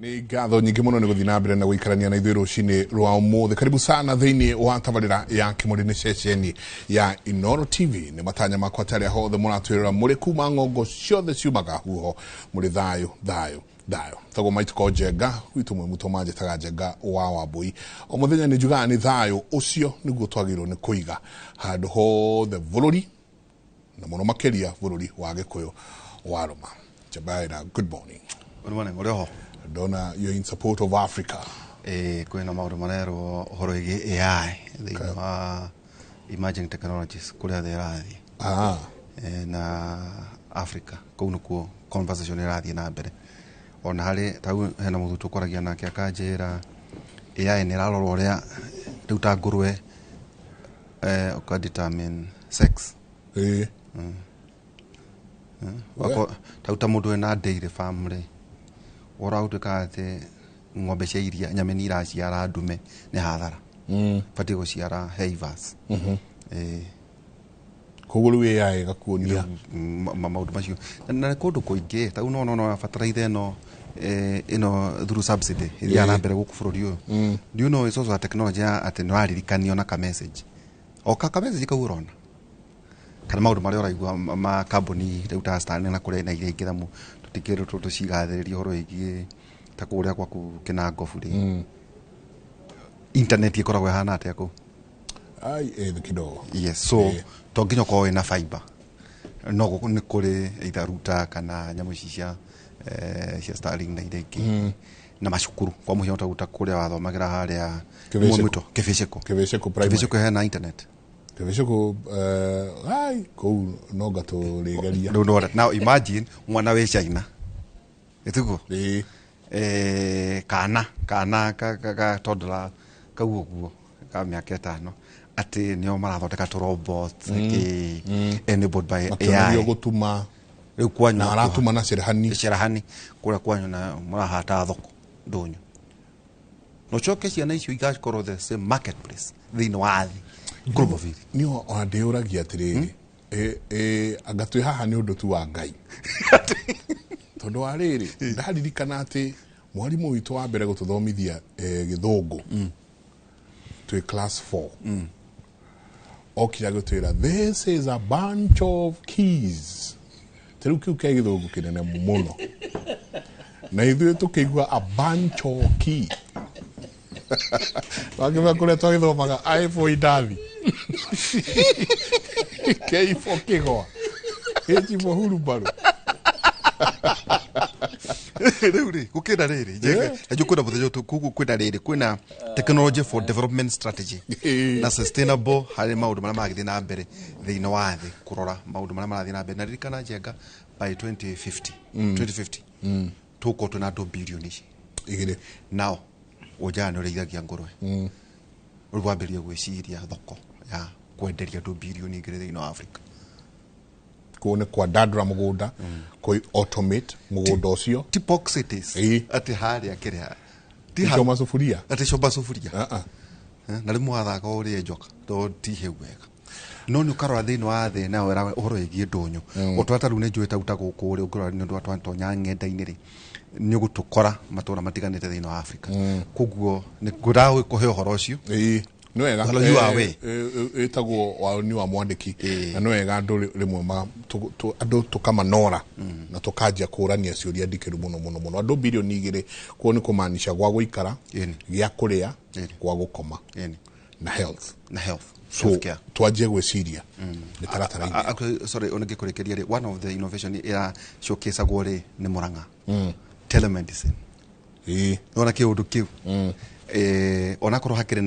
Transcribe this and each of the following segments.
Nĩ ngatho nyingĩ mũno nĩ gũthiĩ na mbere na gũikarania na ithuĩ rũcinĩ rwa ũmũthĩ. Karibu sana thĩinĩ wa tabarĩra ya Kĩmũrĩ, nĩ ceceni ya Inoro TV. Nĩ matanya makwa ta arĩa hothe mũratwĩrora mũrĩ kuma ng'ongo ciothe ciumaga huho mũrĩ thayũ thayũ thayũ. Tagwo Maituko Njenga gwitũ mwĩ mũtũ manjĩtaga Njenga wa Wambui. O mũthenya nĩ njugaga nĩ thayũ ũcio nĩguo twagĩrĩirwo nĩ kũiga handũ hothe bũrũri, na mũno makĩria bũrũri wa Gĩkũyũ wa Rũma. Njabaira, good morning. Good morning, ũrĩ oho? Ndona you're in support of Africa. Ĩĩ, kwĩna maũndũ marerwo ũhoro wĩgiĩ AI thĩinĩ wa emerging technologies kũrĩa thĩ ĩrathiĩ. Na Africa kũu nĩkuo conversation ĩrathiĩ na mbere. Ona harĩ ta rĩu hena mũthuri tũkwaragia nake akanjĩra AI nĩ ĩrarora ũrĩa rĩu ta ngũrwe, ũka determine sex. Wako ta ta mũndũ wĩna dairy farm rĩ, ũhoro wa gũtuĩka atĩ ng'ombe cia iria nyame nĩ iraciara ndume nĩ hathara. Batiĩ gũciara heifers. Koguo rĩu AI ĩgakuonia maũndũ macio na kũndũ kũingĩ ta rĩu no no bataraitha ĩno, ĩno through subsidy ĩthiaga na mbere gũkũ bũrũri ũyũ. Do you know it's also a technology ya atĩ nĩ ũraririkanio na ka message, o ka message kau ũrona kana maũndũ marĩa ũraigua ma kambuni rĩu ta Star na kũrĩa na iria ingĩ thamu tũtikĩrĩ tũcigathĩrĩria ũhoro wĩgiĩ ta kũrĩa gwaku Kĩnangobu rĩ, internet ĩkoragwo ĩhana atĩa kũu? Ai, ĩ kidogo. Yes, so to nginya ũkorwo wĩna fiber, no gũkũ nĩ kũrĩ either router kana nyamũ ici cia Starlink na iria ingĩ na macukuru kwa mũhiano ta ta kũrĩa wathomagĩra harĩa. Kĩbĩcĩkũ. Mwĩtwo Kĩbĩcĩkũ. Kĩbĩcĩkũ Primary. Kĩbĩcĩkũ hena internet? Kĩbĩcĩkũ, ai, kũu no ngatũrĩgeria. Rĩu nĩwona, now imagine mwana wĩ China ĩtiguo? Ĩĩ. Kana ka toddler kau ũguo ka mĩaka 5 atĩ nĩo marathondeka tũ robot kĩ enabled by makĩonagio AI. Gũtuma. Rĩu kwanyu na aratuma na cerehani. Cerehani kũrĩa kwanyu na mũrahata thoko ndũnyũ na ũcoke ciana icio igakorwo the same marketplace thĩinĩ wa thĩ global village. Nĩ ona ndĩũragia atĩrĩrĩ, anga twĩ haha nĩ ũndũ tu wa Ngai, tondũ wa rĩrĩ ndaririkana atĩ mwarimũ witũ wa mbere gũtũthomithia gĩthũngũ twĩ class 4 okire agĩtwĩra, "This is a bunch of keys." Ta rĩu kĩu ke gĩthũngũ kĩnene mũno na ithuĩ tũkĩigua "a bunch of key", twakĩmenya kũrĩa twagĩthomaga I for indathi, K for kĩgwa, H for hurubarũ. Rĩu rĩ gũkĩna rĩrĩ Njenga, najua kwĩna mũthenya koguo kwĩna rĩrĩ kwĩna technology for development strategy na sustainable harĩ maũndũ marĩa maragĩthiĩ na mbere thĩinĩ wa thĩ, kũrora maũndũ marĩa marathiĩ na mbere na ririkana Njenga, by 2050, 2050 tũgũkorwo twĩna andũ bilioni ici 2. Nao ũnjaga nĩ ũrĩithagia ngũrwe, rĩu wambĩrĩrie gwĩciria thoko ya kwenderia andũ bilioni 2 thĩinĩ wa Africa. Kũu nĩ kwandandũra mũgũnda, kũi automate mũgũnda ũcio. Ti box cities. Atĩ harĩa kĩrĩa ti Choma sufuria. Atĩ comba sufuria. Ah, ah. Na rĩu mũgathaka ũrĩe njoka tondũ ti hĩu wega, no nĩ ũkarora thĩinĩ wa thĩ nayo ĩra ũhoro wĩgiĩ ndũnyũ ũtũra ta rĩu nĩ njũĩ ta gũkũ rĩ, ũngĩrora nĩ ũndũ wa twatonya ng'enda-inĩ rĩ, nĩ ũgũtũkora matũra matiganĩte thĩinĩ wa Afrika, koguo nĩ ngwendaga kũhe ũhoro ũcio. Ĩĩ, nĩ wega. Hello, you are away. Ĩtagwo woni wa mwandĩki na nĩ wega andũ rĩmwe andũ tũkamanora na tũkanjia kũrania ciũria ndikĩru mũno mũno mũno. Andũ bilioni 2 kuo nĩ kũmanisha gwa gũikara, gĩa kũrĩa, gwa gũkoma na health. Na health. So Healthcare. twanjie gwĩciria mĩtaratara-inĩ. Actually, sorry, ona ngĩkũrĩkĩria rĩ, one of the innovation ĩra showcaseagwo rĩ nĩ Mũrang'a telemedicine. Nona kĩũndũ kĩu, onakorwo hakĩrĩ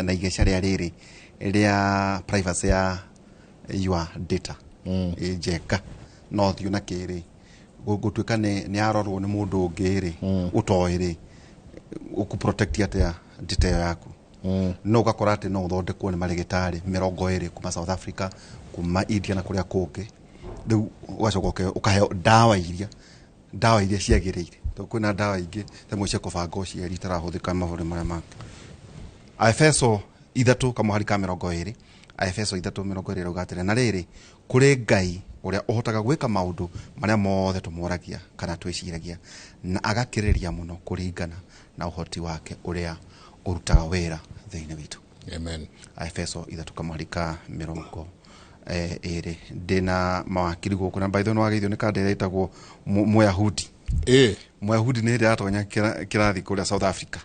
na igeca rĩa rĩrĩ rĩa privacy ya your data, njeka no thiũ na kĩrĩ gũtuĩka nĩ yarorwo nĩ mũndũ ũngĩ rĩ ũtoĩ rĩ ũkũ protect atĩa data ĩyo yaku, no ũgakora atĩ no ũthondekwo nĩ marĩgĩtarĩ 20 kuma South Africa, kuma India na kũrĩa kũngĩ. Rĩu ũgacoka ũkaheo ndawa iria ciagĩrĩire, tondũ kwĩna ndawa ingĩ imwe cia kũbanga ũciari itarahũthĩka mabũrũri marĩa mangĩ. Aefeso 3 kamũhari ka 20, Aefeso 3:20 rauga atĩrĩ, na rĩrĩ kũrĩ Ngai Ũrĩa ũhotaga gwĩka maũndũ marĩa mothe tũmoragia kana twĩciragia, na agakĩrĩria mũno kũringana na ũhoti wake ũrĩa ũrutaga wĩra thĩinĩ witũ. Amen. Aefeso 3 kamũhari 20. Ndĩna mawakiri gũkũ, na by the way nĩwageithio nĩ kanda ĩrĩa ĩtagwo Mũyahudi. Mũyahudi nĩ hĩndĩ aratonya kĩrathi kũrĩa South Africa.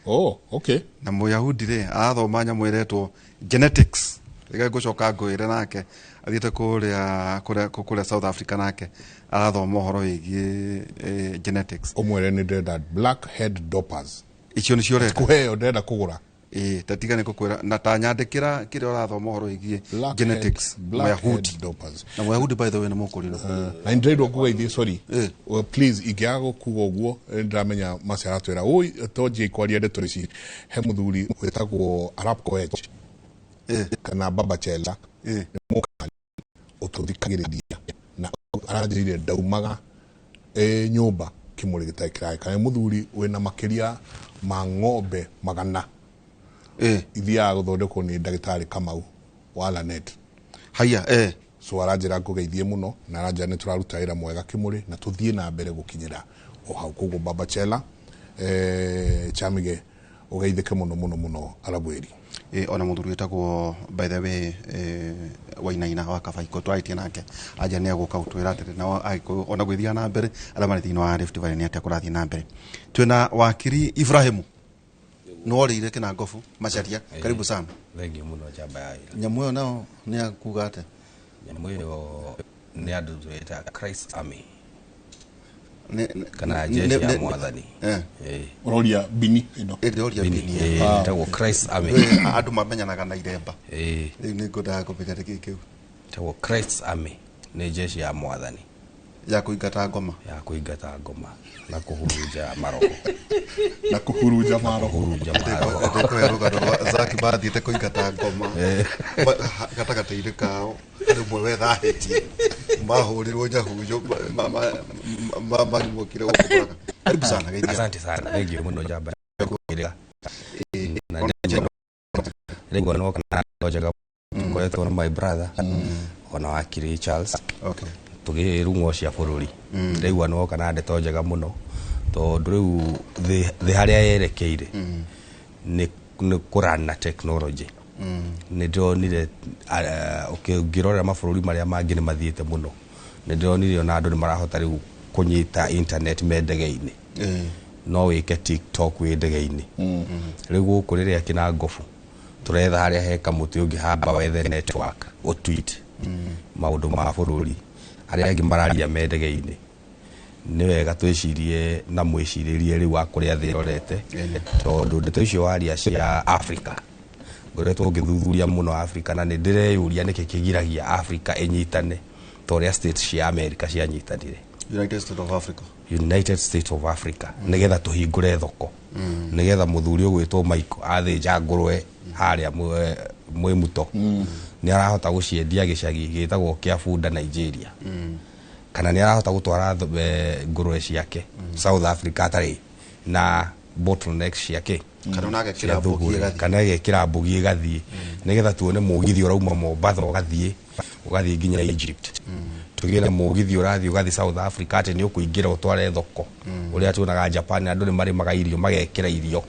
Oh, okay. Na Mũyahudi rĩ, arathoma nyamũ ĩretwo genetics. Rĩrĩa ngũcoka ngwĩre, nake athiĩte kũrĩa South Africa, nake arathoma ũhoro wĩgiĩ genetics. Ũmwĩre nĩ ndĩrenda black head doppers. Icio nĩcio ũrenda? Kũheo ndĩrenda kũgũra. Ĩĩ, tatiga nĩ gũkwĩra na ta nyandĩkĩra kĩrĩa ũrathoma ũhoro wĩgiĩ Black genetics. head, black Mũyahudi. head doppers. Na Mũyahudi, by the way, nĩ mũkũrinũ. Na ndĩrairwo ngũgeithie, sorry. Well, please, ingĩaga gũkuga ũguo, nĩndĩramenya maci aratwĩra ũi tonjie kwaria ndeto ici. He mũthuri wĩtagwo Arap Koech kana Baba Chela, nĩ mũkani ũtũthikagĩrĩria na aranjĩrire ndaumaga nyũmba kĩmũrĩ gĩtarĩ kĩragĩka. Nĩ mũthuri wĩna makĩria ma ng'ombe 100 ithiaga gũthondekwo nĩ ndagĩtarĩ Kamau wa Lanet. Haya. So aranjĩra ngũgeithie mũno, na aranjĩra nĩ tũraruta wĩra mwega kĩmũrĩ na tũthiĩ na mbere gũkinyĩra o hau. Koguo Baba Chela, chamige ũgeithĩke mũno mũno mũno, arabwĩri. Ona mũthuri wĩtagwo, by the way, Wainaina wa Kabaiko, twarĩtie nake anja nĩ agũka gũtwĩra atĩrĩ nao Agĩkũyũ ona gwĩthiaga na mbere arĩa marĩ thĩinĩ wa Rift Valley nĩ atĩa kũrathiĩ na mbere. Twĩna wakiri Ibrahimu, nĩworĩire kĩnangobu Macharia, karibu sana. Thengiũ mũno, njamba ya wĩra. Nyamũ ĩyo nao nĩ ya kuga atĩa? Nyamũ ĩyo nĩ andũ twĩta Christ Army kana jeshi ya mwathani. Ũroria bini ĩno? Ĩndĩroria Bini, bini. Ĩtagwo Christ Army. Andũ mamenyanaga na iremba. Rĩu nĩ ngwendaga kũmenya nĩkĩ kĩu. Ĩtagwo Christ Army, nĩ jeshi ya mwathani. Ya kũingata ngoma. Ya kũingata ngoma na kũhurunja maroho. Na kũhurunja maroho. Kũhurunja maroho. Ndĩkũhe rũgano rwa Zaki mathiĩte kũingata ngoma. Gatagatĩ-inĩ kao harĩ ũmwe wethahĩtie, mahũrĩrwo nyahunyo, manyumũkire gũkũ Mũrang'a. Karibu sana, geithia. Asante sana, thengiũ mũno, njamba ya wĩra. Na rĩu no kana njega ngoretwo na my brother ona wakiri Charles tũgĩrung'o cia bũrũri. Ndĩraigua nĩwoka na ndeto njega mũno, tondũ rĩu thĩ harĩa yerekeire nĩ kũrana technology. Nĩ ndĩronire ũngĩrorera mabũrũri marĩa mangĩ nĩ mathiĩte mũno. Nĩ ndĩronire ona andũ nĩ marahota rĩu kũnyita internet me ndege-inĩ. No wĩke TikTok wĩ ndege-inĩ. Rĩu gũkũ rĩrĩa kĩnangobu tũretha harĩa he kamũtĩ ũngĩhamba wethe network ũtweet maũndũ ma bũrũri, arĩa angĩ mararia me ndege-inĩ. Nĩ wega twĩcirie na mwĩcirĩrie rĩu wa kũrĩa thĩ ĩrorete, tondũ ndeto icio waria cia Africa, ngoretwo ngĩthuthuria mũno Africa, na nĩ ndĩreyũria nĩkĩ kĩgiragia Africa ĩnyitane ta ũrĩa states cia America cianyitanire. United States of Africa. United States of Africa, nĩgetha tũhingũre thoko, nĩgetha mũthuri ũgwĩtwo Michael athĩnja ngũrwe harĩa Mwĩmuto nĩ arahota gũciendia gĩcagi gĩtagwo kĩa Bunda, Nigeria, kana nĩ arahota gũtwara ngũrwe ciake South Africa atarĩ na bottlenecks ciake. Kana ona agekĩra cia mbogi thũgũrĩ, ĩgathiĩ. Kana agekĩra mbogi ĩgathiĩ, nĩgetha tuone mũgithi ũrauma Mombatha ũgathiĩ nginya Egypt, tũgĩe na mũgithi ũrathiĩ ũgathiĩ South Africa, atĩ nĩ ũkũingĩra ũtware thoko. Ũrĩa tuonaga Japan, andũ nĩ marĩmaga irio, magekĩra irio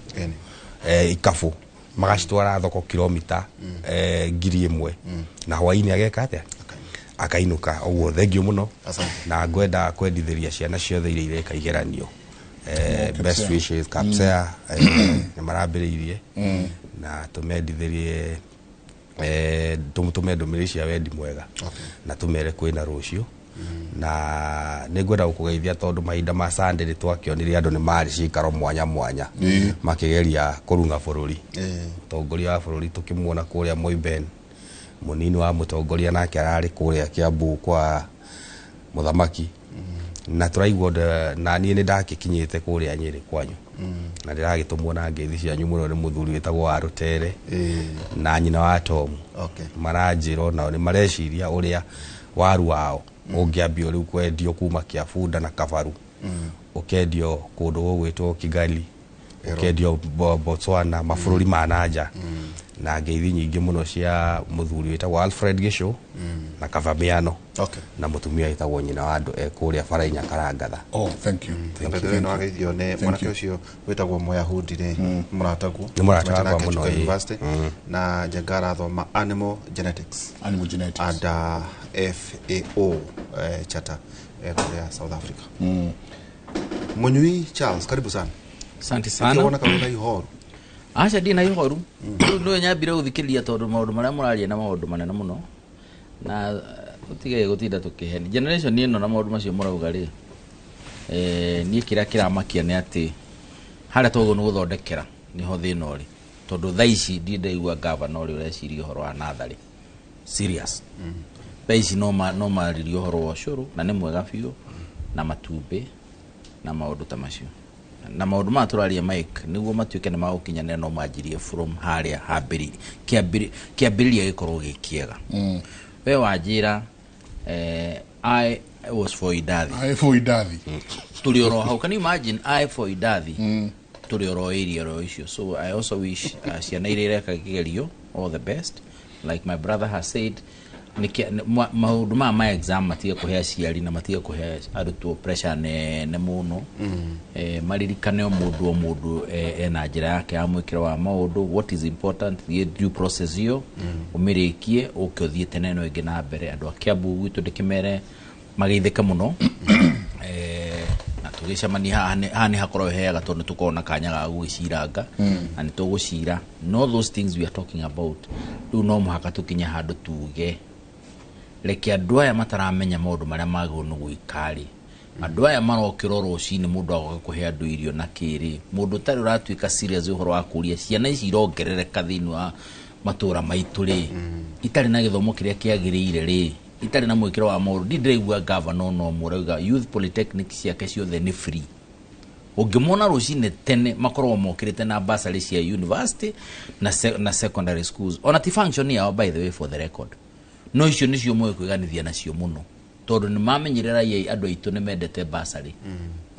ikabũ, magacitwara thoko kilomita 1000, na hwainĩ ageka atĩa? Akainũka. Ũguo thengiũ mũno. Asante. Na ngwenda kwendithĩria ciana ciothe iria ireka igeranio best wishes. Kapsea nĩ marambĩrĩirie, na tũmendithĩrie, tũme ndũmĩrĩri cia wendi mwega na tũmere kwĩna rũciũ. Na nĩ ngwenda gũkũgeithia tondũ mahinda ma Sunday nĩ twakĩonire andũ nĩ marĩ cikaro mwanya mwanya makĩgeria kũrung'a bũrũri. Mũtongoria wa bũrũri tũkĩmuona kũrĩa Moiben, mũnini wa mũtongoria nake ararĩ kũrĩa Kiambu kwa mũthamaki, na tũraigua na niĩ nĩ ndakĩkinyĩte kũrĩa Nyĩrĩ kwanyu, na ndĩragĩtũmwo na ngeithi cianyu mũno nĩ mũthuri wĩtagwo wa Rũtere na nyina wa Tomu. Maranjĩra onao nĩ mareciria ũrĩa waru wao ũngĩambio rĩu kwendio kuma Kĩabunda na Kabaru, ũkendio kũndũ gũgwĩtwo Kigali, ũkendio Botswana, mabũrũri ma nanja. Na ngeithi nyingĩ mũno cia mũthuri wĩtagwo Alfred Gĩcũ na Kavamiano. Na mũtumia wĩtagwo nyina wa andũ e kũrĩa bara inya Karangatha. Oh, thank you. Thank you. Nĩ wageithio nĩ mwanake ũcio wĩtagwo Mũyahudi rĩ, mũrataguo. Nĩ mũrata wakwa Nake mũno, Chuka ĩĩ. University na Njenga arathoma animal genetics Animal genetics. And FAO chata kũrĩa South Africa. Mũnyui Charles, karibu sana. Asante sana. Ũkĩwona kaũndũ ihoru? Aca, ndina ihoru. Rĩu nĩwe nyambire gũthikĩrĩria tondũ maũndũ marĩa mũraria na maũndũ manene mũno na tũtige gũtinda tũkĩheni generation ĩno na maũndũ macio mũrauga rĩ. Niĩ kĩrĩa kĩramakia nĩ atĩ harĩa twagĩrĩirwo nĩ gũthondekera nĩho thĩna ũrĩ, tondũ thaa ici ndirĩ ndaigua gavana ũrĩa ũreciria ũhoro wa natharĩ serious. Thaa ici no marĩrie ũhoro wa ũcũrũ, na nĩ mwega biũ, na matumbĩ na maũndũ ta macio na maũndũ maya tũraria. Mike, nĩguo matuĩke nĩ magũkinyanĩra, no manjirie from harĩa hambĩrĩria, kĩambĩrĩria gĩkorwo gĩ kĩega. We wanjĩra I was for Indathi. I for Indathi. Tũrĩ oro hau. Can you imagine? I for Indathi, tũrĩ oro area oro icio. So I also wish ciana iria ireka kĩgerio all the best. Like my brother has said, maũndũ maya ma exam matige kũhe aciari na matige kũhe arutwo pressure nene mũno. Maririkane o mũndũ o mũndũ ena njĩra yake ya mwĩkĩro wa maũndũ. What is important, thiĩ due process ĩyo ũmĩrĩkie, ũke ũthiĩte na ĩno ĩngĩ na mbere. Andũ a Kiambu gwitũ ndĩkĩmere mageithĩke mũno. Na tũgĩcemania haha nĩ hakoragwo heaga tondũ nĩ tũkoragwo na kanya ga gũgĩciranga na nĩ tũgũcira. No those things we are talking about rĩu, no mũhaka tũkinye handũ tuge reke andũ aya mataramenya maũndũ marĩa magĩrĩirwo nĩ gwĩka rĩ. Andũ aya marokĩra o rũcinĩ, mũndũ agoka kũhe andũ irio na kĩrĩ, mũndũ ũtarĩ ũratuĩka serious ũhoro wa kũria ciana ici irongerereka thĩinĩ wa matũra maitũ rĩ, itarĩ na gĩthomo kĩrĩa kĩagĩrĩire rĩ, itarĩ na mwĩkĩro wa maũndũ. Ndi ndĩraigua gavana ona ũmwe ũrauga youth polytechnic ciake ciothe nĩ free. Ũngĩmona rũcinĩ tene makoragwo mokĩrĩte na bursary cia university na secondary schools. Ona ti function yao, by the way, for the record, no icio nĩcio moĩ kwĩganithia nacio mũno tondũ nĩ mamenyire raia andũ aitũ nĩ mendete bursary.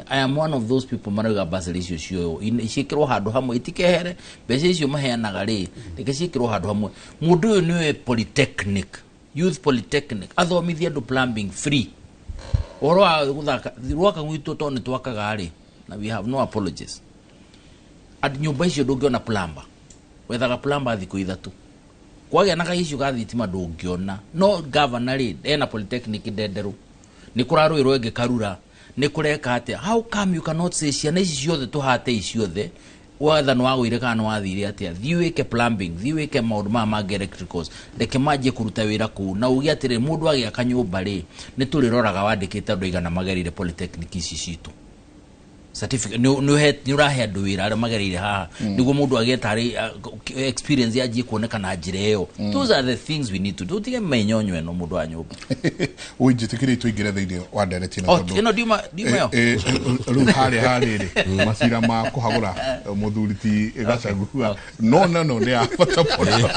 I am one of those people marauga bursary icio cioywo ciĩkĩrwo handũ hamwe, itikehere mbeca icio maheanaga rĩ, reke ciĩkĩrwo handũ hamwe. Mũndũ ũyũ nĩwe polytechnic, youth polytechnic, athomithie andũ plumbing free, ũhoro wa gũthaka rwaka gwitũ tondũ nĩ twakaga rĩ, na we have no apologies. Nyũmba icio ndũngĩona plumber, wethaga plumber thikũ 3 kwagĩa na kaiciũ ga thitima ndũngĩona. No gavana rĩ, ena polytechnic ndenderũ, nĩ kũrarũĩrwo ĩngĩ Karura, nĩ kũreka atĩa? How come you cannot say ciana ici ciothe tũhate ici ciothe, wetha nĩ wagũire kana nĩ wathire atĩa, thiĩ wĩke plumbing, thiĩ wĩke maũndũ maya mangĩ, electricals, reke manjie kũruta wĩra kũu, na uge atĩrĩ, mũndũ agĩaka nyũmba rĩ, nĩ tũrĩroraga wandĩkĩte andũ aigana magereire polytechnic ici citũ, certificate nĩ ũrahe andũ wĩra arĩa magereire haha, nĩguo mũndũ agĩe tarĩ experience yanjie kuoneka na njĩra ĩyo. Those are the things we need to do. Tige menyonyo ĩno mũndũ wa nyũmba. Ũnjĩtĩkĩrie tũingĩre thĩinĩ wa ndereti ĩno Oh, tondũ ĩno ndiuma yo. Rĩu harĩa harĩrĩ macira ma kũhagũra mũthuri ti Gachagua no nĩ ya bata mũno.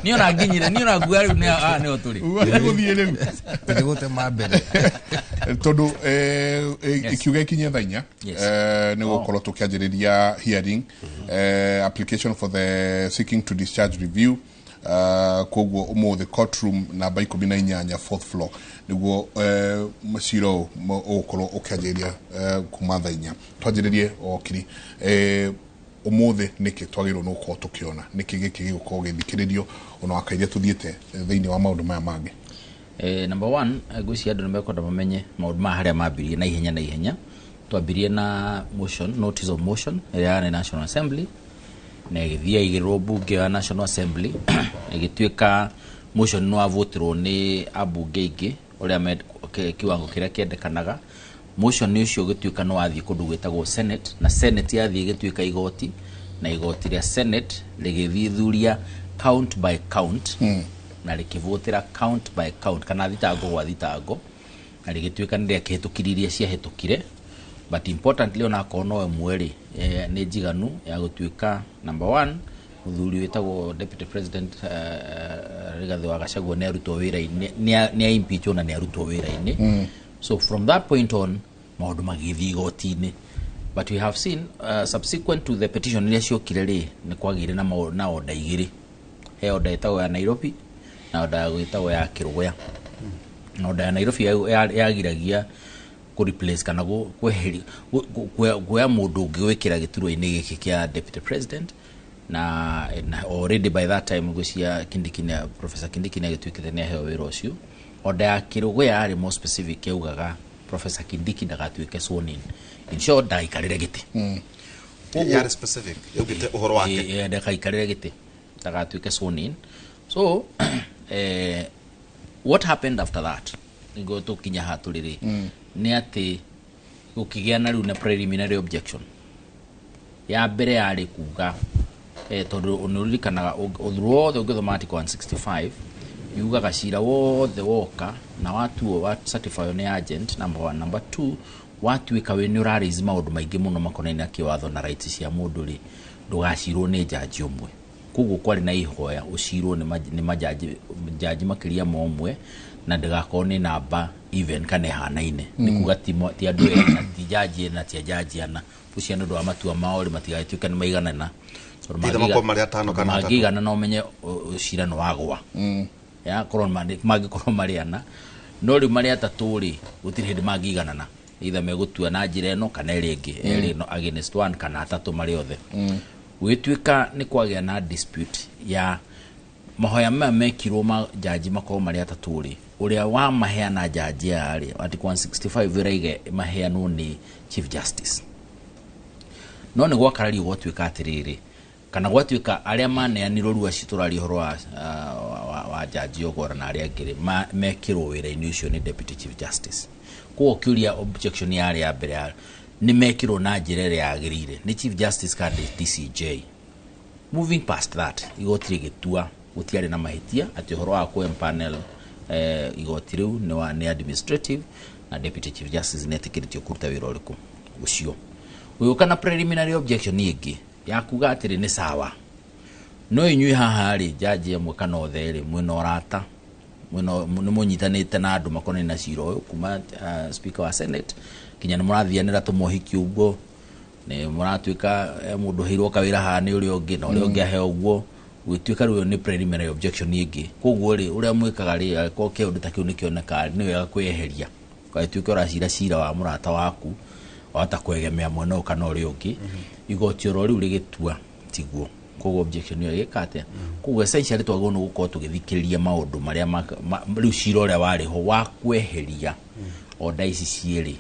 Niĩ ona nginyire, niĩ ona nguga rĩu nĩ haha nĩho tũrĩ. Uga nĩ gũthiĩ rĩu. Tũtigũtema mbere. Tondũ ikiuga ikinye thaa 4 nĩ gũkorwo tũkĩanjĩrĩria hearing application for the seeking to discharge review. Koguo ũmũthĩ courtroom namba 18, fourth floor, nĩguo cira ũyũ ũgũkorwo ũkĩanjĩrĩria kuma thaa 4. Twanjĩrĩrie okiri, ũmũthĩ nĩkĩ twagĩrĩirwo nĩ gũkorwo tũkĩona, nĩkĩ gĩkĩ gĩgũkorwo gĩthikĩrĩrio ona wakairia tũthiĩte thĩinĩ wa maũndũ maya mangĩ? Number one, ngwĩciria andũ nĩ mekwenda mamenye maũndũ maya harĩa mambirie na ihenya na ihenya. Twambirie na motion, notice of motion ĩrĩa yarĩ National Assembly, na ĩgĩthiĩ yaigĩrĩrwo mbunge ya National Assembly, ĩgĩtuĩka motion nĩ wavotirwo nĩ ambunge aingĩ ũrĩa kiwango kĩrĩa kĩendekanaga. Motion ũcio ũgĩtuĩka nĩ wathiĩ kũndũ gwĩtagwo Senate, na Senate yathiĩ ĩgĩtuĩka igoti, na igoti rĩa Senate rĩgĩthuthuria count by count na rĩkĩvotera count by count kana thitango gwa thitango, na rĩgĩtuĩka nĩ rĩakĩhĩtũkirie iria ciahĩtũkire. But importantly, onakorwo no ĩmwe rĩ, nĩ njiganu ya gũtuĩka number one, mũthuri wĩtagwo Deputy President Rigathĩ wa Gachagua nĩ arutwo wĩra-inĩ, nĩ a impeachwo na nĩ arutwo wĩra-inĩ. So from that point on, maũndũ magĩthiĩ igoti-inĩ. But we have seen subsequent to the petition iria ciokire rĩ, nĩ kwagĩire na order igĩrĩ. He order ĩtagwo ya Nairobi na order ĩtagwo ya Kĩrũgũya. Na order ya Nairobi yagiragia kũ replace kana kweheria kuoya mũndũ ũngĩ gwĩkĩra gĩturwa-inĩ gĩkĩ kĩa deputy president, na already by that time ngwĩciria Kindiki nĩ Professor Kindiki nĩ agĩtuĩkĩte nĩ aheo wĩra ũcio. Order ya Kĩrũgũya yarĩ more specific, yaugaga Professor Kindiki ndagatuĩke sworn in, in short, ndagaikarĩre gĩtĩ. Yarĩ specific, yaugĩte ũhoro wake. Ndagaikarĩre gĩtĩ, ndagatuĩke sworn in. So what happened after that, nĩguo tũkinya haha tũrĩ rĩ, nĩ atĩ gũkĩgĩa na rĩu na preliminary objection. Ya mbere yarĩ kuga tondũ nĩ ũririkanaga ũthuru wothe ũngĩthoma article 165 yugaga cira wothe woka na watuo wa certify nĩ agent, number one. Number two, watuĩka wĩ nĩ ũra raise maũndũ maingĩ mũno makonainie na kĩwatho na rights cia mũndũ rĩ, ndũgacirwo nĩ jaji ũmwe. Koguo kwarĩ na ihoya ũcirwo nĩ majaji, jaji makĩria ma ũmwe, na ndĩgakorwo nĩ namba even kana ĩhanaine. Nĩ kuga ti andũ erĩ na ti jaji erĩ na ti jaji ana. Ũcio nĩ ũndũ wa matua mao rĩ, matigagĩtuĩke nĩ maiganana. Tondũ Either makorwo marĩ atano kana atatũ. Mangĩigana na ũmenye cira nĩ wagwa ya korwo mangĩkorwo marĩ ana. No rĩu marĩ atatũ rĩ, gũtirĩ hĩndĩ mangĩiganana, either megũtua na njĩra ĩno kana ĩrĩa ĩngĩ, erĩ no against one kana atatũ marĩ othe. Gũgĩtuĩka nĩ kwagĩa na dispute ya mahoya maya mekirwo ma jaji makorwo marĩ atatũ rĩ, ũrĩa wamaheana jaji aya rĩ, article 165 ĩraiga maheanwo nĩ Chief Justice. No nĩ gwakarario gwatuĩka atĩrĩrĩ, kana gwatuĩka arĩa maneanirwo rĩu acio tũraria ũhoro wa jaji Ogora na arĩa angĩ rĩ, mekĩrwo wĩra-inĩ ũcio nĩ Deputy Chief Justice. Koguo kĩũria, objection yarĩ ya mbere ya nĩ mekĩrwo na njĩra ĩrĩa yagĩrĩire nĩ Chief Justice kana nĩ DCJ. Moving past that, igoti rĩgĩtua gũtiarĩ na mahĩtia, atĩ ũhoro wa kũ empanel igoti rĩu nĩ administrative, na Deputy Chief Justice nĩ etĩkĩrĩtio kũruta wĩra ũrĩkũ ũcio. Gũgĩũka na preliminary objection ĩngĩ ya kuga atĩrĩ, nĩ sawa, no inyuĩ haha rĩ, jaji amwe kana othe rĩ, mwĩna ũrata, mwĩna nĩ mũnyitanĩte na andũ makonainie na cira ũyũ, kuma Speaker wa Senate nginya nĩ mũrathianĩra tũmohiki ũguo, nĩ mũratuĩka mũndũ ũheirwo kawĩra haha nĩ ũrĩa ũngĩ na ũrĩa ũngĩ aheo ũguo. Gũgĩtuĩka rĩu ĩyo nĩ preliminary objection ĩngĩ. Koguo rĩ, ũrĩa mwĩkaga rĩ, angĩkorwo kĩũndũ ta kĩu nĩ kĩoneka, nĩ wega kwĩyeheria, ũgagĩtuĩka ũracira cira wa mũrata waku, wahota kwegemea mwena ũyũ kana ũrĩa ũngĩ. Igoti oro rĩu rĩgĩtua tiguo. Koguo objection ĩyo ĩgĩka atĩa? Koguo essentially twagĩrĩirwo nĩ gũkorwo tũgĩthikĩrĩria maũndũ marĩa rĩu cira ũrĩa warĩ ho wa kweheria order ici cierĩ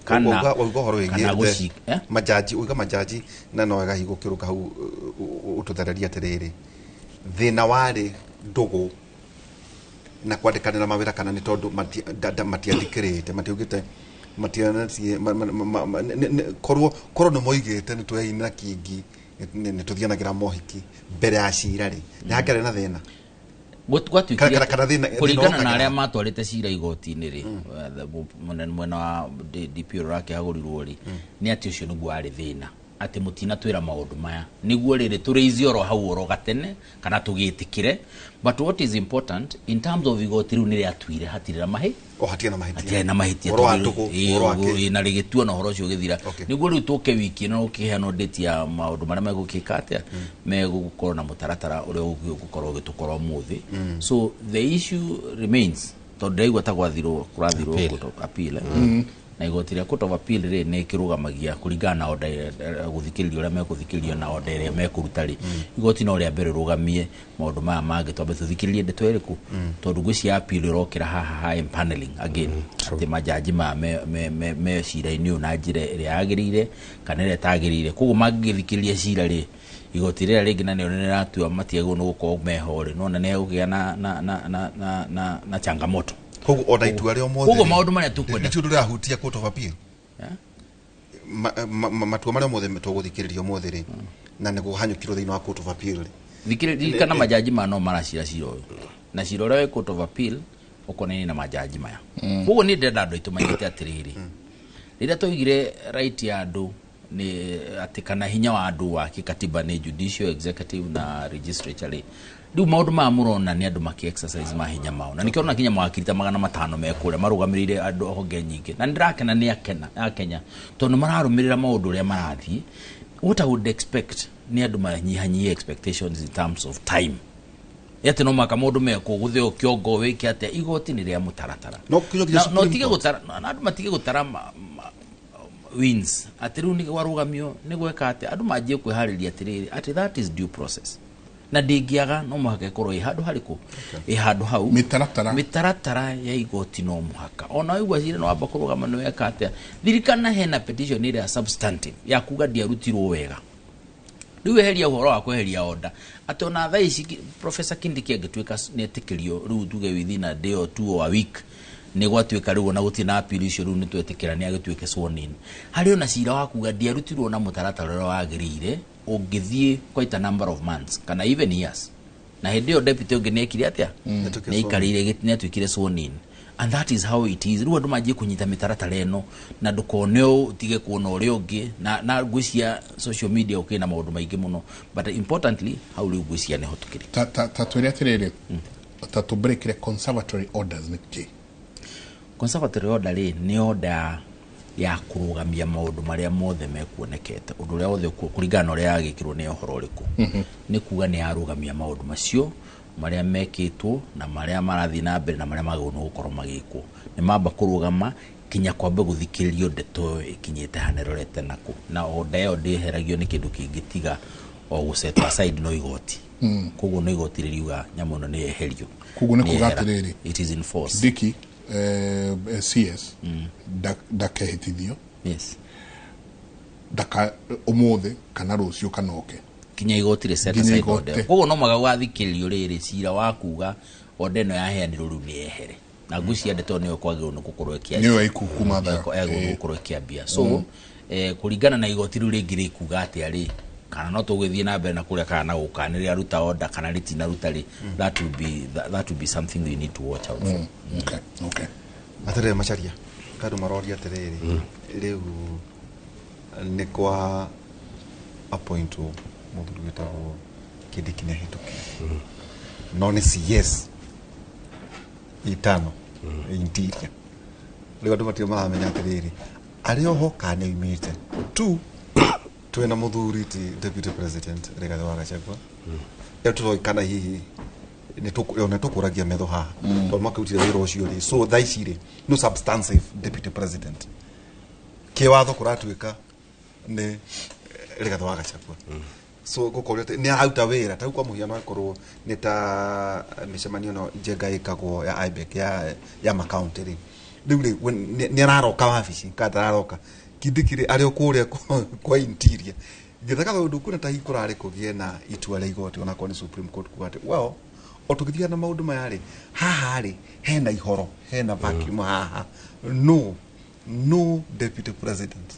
kana Wauga ũhoro kana wĩgiĩ eh? Majaji, uiga majaji, na no wega hihi gũkĩrũka hau ũtũthererie atĩrĩrĩ, thĩna warĩ ndũgũ na kwandĩkanĩra mawĩra, kana nĩ tondũ matiandĩkĩrĩte, matiaugĩte, matianatie korwo nĩ moigĩte nĩ tweine na kingi, nĩ tũthianagĩra mohiki mbere ya cira rĩ, nĩ hakĩarĩ na thĩna? Gwatuĩkire Kana thĩna kũringana na ũkagĩra. Arĩa matwarĩte cira igoti-inĩ rĩ, mwena wa DP ũrĩa ũrakĩhagũrirwo rĩ, nĩ atĩ ũcio nĩguo warĩ thĩna, atĩ mũtinatwĩra maũndũ maya nĩguo rĩrĩ tũrĩici oro hau oro gatene kana tũgĩtĩkĩre. But what is important in terms of igoti rĩu nĩ rĩatuire hatirĩ na mahĩ O hatirĩ na mahĩtia. Hatirĩ na mahĩtia. Ũhoro wa ndũgũ, ũhoro wa kĩ. Ĩĩ, na rĩgĩtua na ũhoro ũcio ũgĩthira. Nĩguo rĩu tũke wiki ĩno gũkĩheanwo date ya maũndũ marĩa megũkĩka atĩa, megũkorwo na mũtaratara ũrĩa ũgũkorwo ũgĩtũkora ũmũthĩ. So the issue remains, tondũ ndĩraigua ta gwathirwo kũrathirwo Appeal. court of appeal, eh? Na igoti rĩa court of appeal rĩ, nĩ kĩrũgamagia kũringana na order gũthikĩrĩria ũrĩa megũthikĩrĩrio na order ĩrĩa mekũruta rĩ, igoti no rĩa mbere rũgamie maũndũ maya mangĩ, twambe tũthikĩrĩrie ndeto ĩrĩkũ, tondũ ngwĩciria appeal ĩrokĩra haha ha empaneling again, atĩ majaji maya me cira-inĩ ũyũ na njĩra ĩrĩa yagĩrĩire kana ĩrĩa ĩtagĩrĩire. Koguo mangĩgĩthikĩrĩria cira rĩ, igoti rĩrĩa rĩngĩ na nĩo rĩratua matiagĩrĩirwo nĩ gũkorwo meho rĩ, nona nĩ hegũkĩgĩa na changamoto. Koguo ona itua rĩa ũmũthĩ Koguo rĩ, maũndũ marĩa tũkwenda nĩ ũndũ ũrahutia court of appeal. Yeah? Matua marĩa mothe tũgũthikĩrĩria ũmũthĩ rĩ, na nĩguo hanyũkirwo thĩinĩ wa court of appeal rĩ. Ririkana majaji maya no maracira cira ũyũ, na cira ũrĩa wĩ court of appeal ũkonainie na majaji maya. Koguo niĩ ndĩrenda andũ aitũ manyite atĩrĩrĩ, rĩrĩa twaigire right ya andũ nĩ atĩ kana hinya wa andũ wa kĩkatiba nĩ judicial, executive na legislature rĩ. Rĩu maũndũ maya mũrona nĩ andũ maki exercise mahinya mao, na nĩkĩo ũrona kinya mawakiri ta 500 mekũrĩa marũgamĩrĩire andũ honge nyingĩ, na nĩndĩrakena nĩ akena akenya tondũ mararũmĩrĩra maũndũ ũrĩa marathiĩ. What I would expect nĩ andũ manyihanyihie expectations in terms of time, atĩ no maka maũndũ mekwo gũtheo kĩongo wĩke atĩa, igoti nĩ rĩa mũtaratara. No kinya nginya Na- no Supreme tige Court. gũtara na andũ matige gũtara wins atĩ rĩu nĩ warũgamio nĩ gweka atĩ andũ manjie kwĩharĩria atĩrĩrĩ atĩ that is due process, na ndĩngĩaga no mũhaka ĩkorwo ĩ handũ harĩkũ, ĩ handũ hau. Mĩtaratara. Mĩtaratara ya igoti no mũhaka ona waigua cira nĩ wamba kũrũgama nĩ weka atĩa. Thirikana hena petition ĩrĩa substantive ya kuga ndiarutirwo wega. Rĩu eheria ũhoro wa kweheria order, atĩ ona thaa ici Professor Kindiki angĩtuĩka nĩ etĩkĩrio rĩu, tuge within a day or two or a week nĩ gwatuĩka rĩu ona gũtirĩ na appeal icio, rĩu nĩ twetĩkĩra nĩ agĩtuĩke sworn in, harĩ ona cira wa kuga ndiarutirwo na mũtaratara ũrĩa wagĩrĩire ũngĩthiĩ quite a number of months kana even years, na hĩndĩ ĩyo deputy ũngĩ nĩ ekire atĩa? Nĩatuĩkire Nĩ aikarĩire gĩtĩ, nĩ atuĩkire sworn in, and that is how it is. Rĩu andũ manjie kũnyita mĩtaratara ĩno na ndũkone ũũ ũtige kuona ũrĩa ũngĩ, na ngwĩcia social media ũkĩrĩ na maũndũ maingĩ mũno, but importantly hau rĩu ngwĩcia nĩho tũkĩrĩ. Ta twĩre atĩrĩrĩ, ta tũbreakire conservatory orders nĩ kĩ? Conservatory order rĩ, nĩ order ya kũrũgamia maũndũ marĩa mothe mekuonekete, ũndũ ũrĩa wothe kũringana na ũrĩa yagĩkĩrwo nĩ ũhoro ũrĩkũ, nĩ kuga nĩ yarũgamia maũndũ macio marĩa mekĩtwo na marĩa marathiĩ na mbere na marĩa magĩrĩirwo nĩ gũkorwo magĩkwo, nĩ mamba kũrũgama kinya kwambe gũthikĩrĩrio ndeto ĩyo ĩkinyĩte hana ĩrorete nakũ, na order ĩyo ndĩheragio nĩ kĩndũ kĩngĩ tiga o gũ set aside no igoti. Koguo no igoti rĩriuga nyamũ ĩno nĩ yeherio. Koguo nĩ kuga Nĩ yehera. atĩrĩrĩ, It is in force. Kindiki CS ndakehĩtithio ndaka ũmũthĩ kana rũciũ kana oke. Kinya igoti rĩ set Nginya aside igoti. order. Koguo no mũhaka gũgathikĩrĩrio rĩrĩ cira wa kuga order ĩno yaheanirwo rĩu nĩ yehere, na ngwĩciria ndeto ĩyo nĩyo kwagĩrĩirwo nĩ gũkorwo ĩkĩanjia. Nĩyo ĩkuma thaa. Yagĩrĩirwo nĩ gũkorwo ĩkĩambia, so kũringana na igoti rĩu rĩngĩ rĩkuga atĩa rĩ, kana no tũgĩthiĩ na mbere na kũrĩa kana na gũka nĩ rĩaruta order kana rĩtinaruta rĩ, that will be something we need to watch out for. Okay. Atĩrĩrĩ Macharia, kandũ maroria atĩrĩrĩ, rĩu nĩ kwa appointwo mũthuri wĩtagwo Kindiki nĩ ahĩtũkire, no nĩ CS itano interior, rĩu andũ matirĩ maramenya atĩrĩrĩ arĩ oho kana nĩ oimĩte tu. Twĩna mũthuri ti deputy president Rigathĩ wa Gachagua, rĩu tũroĩ kana hihi nĩ tũkũragia metho haha tondũ makĩrutire wĩra ũcio rĩ. So thaa ici rĩ, no substantive deputy president kĩwatho kũratuĩka nĩ Rigathĩ wa Gachagua, so gũkorwo atĩ nĩ araruta wĩra ta rĩu kwa mũhiano akorwo nĩ ta mĩcemanio ĩno njenga ĩkagwo ya IBEC ya makaunti rĩ, rĩu rĩ we nĩ araroka wabici kana ndararoka? Kindiki rĩ, arĩ o kũrĩa kwa interior gĩthaka, tondũ kuona ta hihi kũrarĩ kũgĩe na itua rĩa igoti onakorwo nĩ Supreme Court kuga atĩ well, o tũgĩthiaga na maũndũ maya rĩ, haha rĩ hena ihoro, hena vacuum haha, no deputy president.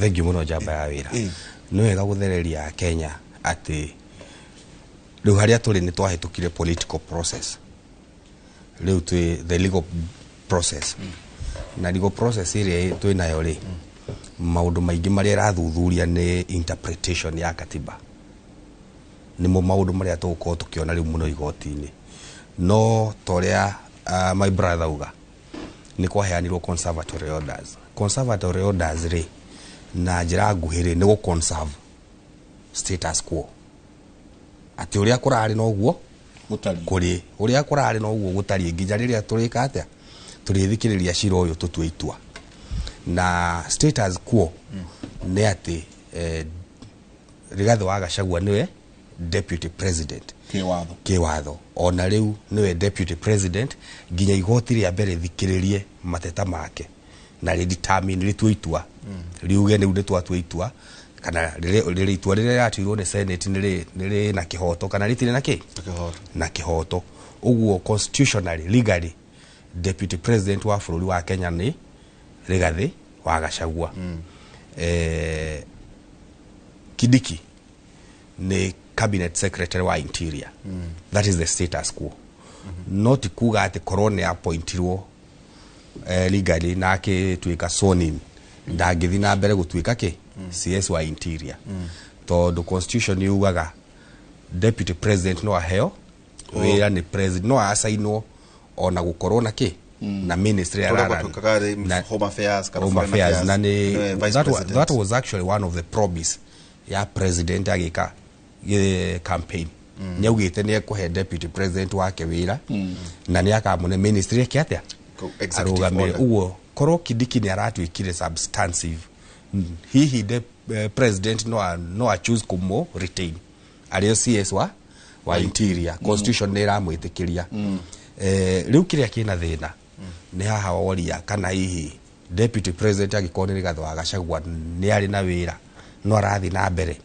Thank you mũno njamba ya wĩra. Nĩ wega gũthereria Kenya atĩ rĩu harĩa tũrĩ nĩ twahĩtũkire political process, rĩu twĩ the legal process, na legal process ĩrĩa twĩ nayo rĩ, maũndũ maingĩ marĩa ĩrathuthuria nĩ interpretation ya katiba, nĩmo maũndũ marĩa tũgũkorwo tũkĩona rĩu mũno igoti-inĩ. No ta ũrĩa my brother uga, nĩ kwaheanirwo conservatory orders. Conservatory orders rĩ, na njĩra nguhĩ rĩ, nĩ gũ conserve status quo, atĩ ũrĩa kũrarĩ noguo gũtariĩ. Kũrĩ ũrĩa kũrarĩ noguo gũtariĩ nginya rĩrĩa tũrĩka atĩa, tũrĩthikĩrĩria cira ũyũ tũtue itua. Na status quo nĩ atĩ Rigathĩ wa Gachagua nĩwe deputy president. Kĩwatho. Kĩwatho ona rĩu nĩwe deputy president nginya igoti rĩa mbere thikĩrĩrie mateta make na rĩ determine, rĩtue itua, riuge rĩu nĩ twatua itua kana rĩrĩ itua rĩrĩa rĩratuirwo nĩ senate nĩ rĩ na kĩhoto kana rĩtirĩ na kĩ Kĩhoto. Na kĩhoto. Ũguo constitutionally, legally, deputy president wa bũrũri wa Kenya nĩ Rigathĩ wa Gachagua. Kindiki nĩ cabinet secretary wa interior. That is the status quo. No ti kuga atĩ korwo nĩ appointirwo legally na akĩtuĩka sworn in, ndangĩthiĩ na mbere gũtuĩka kĩ CS wa interior, tondũ constitution yugaga Deputy president no aheo wĩra nĩ president, no asainwo ona gũkorwo na kĩ na ministry Tondũ ararun. gwatuĩkaga rĩ Home Affairs kana Home Foreign Affairs, Affairs, na nĩ nĩwe vice president. That was actually one of the promise ya president agĩka campaign. Nĩ augĩte nĩ ekũhe deputy president wake wĩra na nĩ akamũne ministry ĩke atĩa? Executive Arũgamĩrĩre. order. Ũguo korwo Kindiki nĩ aratuĩkire substantive, hihi the president no a choose kũmũ retain arĩ o CS wa interior. Constitution nĩ ĩramwĩtĩkĩria. Rĩu kĩrĩa kĩna thĩna nĩ haha woria kana hihi deputy president angĩkorwo nĩ Rigathĩ wa Gachagua nĩ arĩ na wĩra no arathiĩ na mbere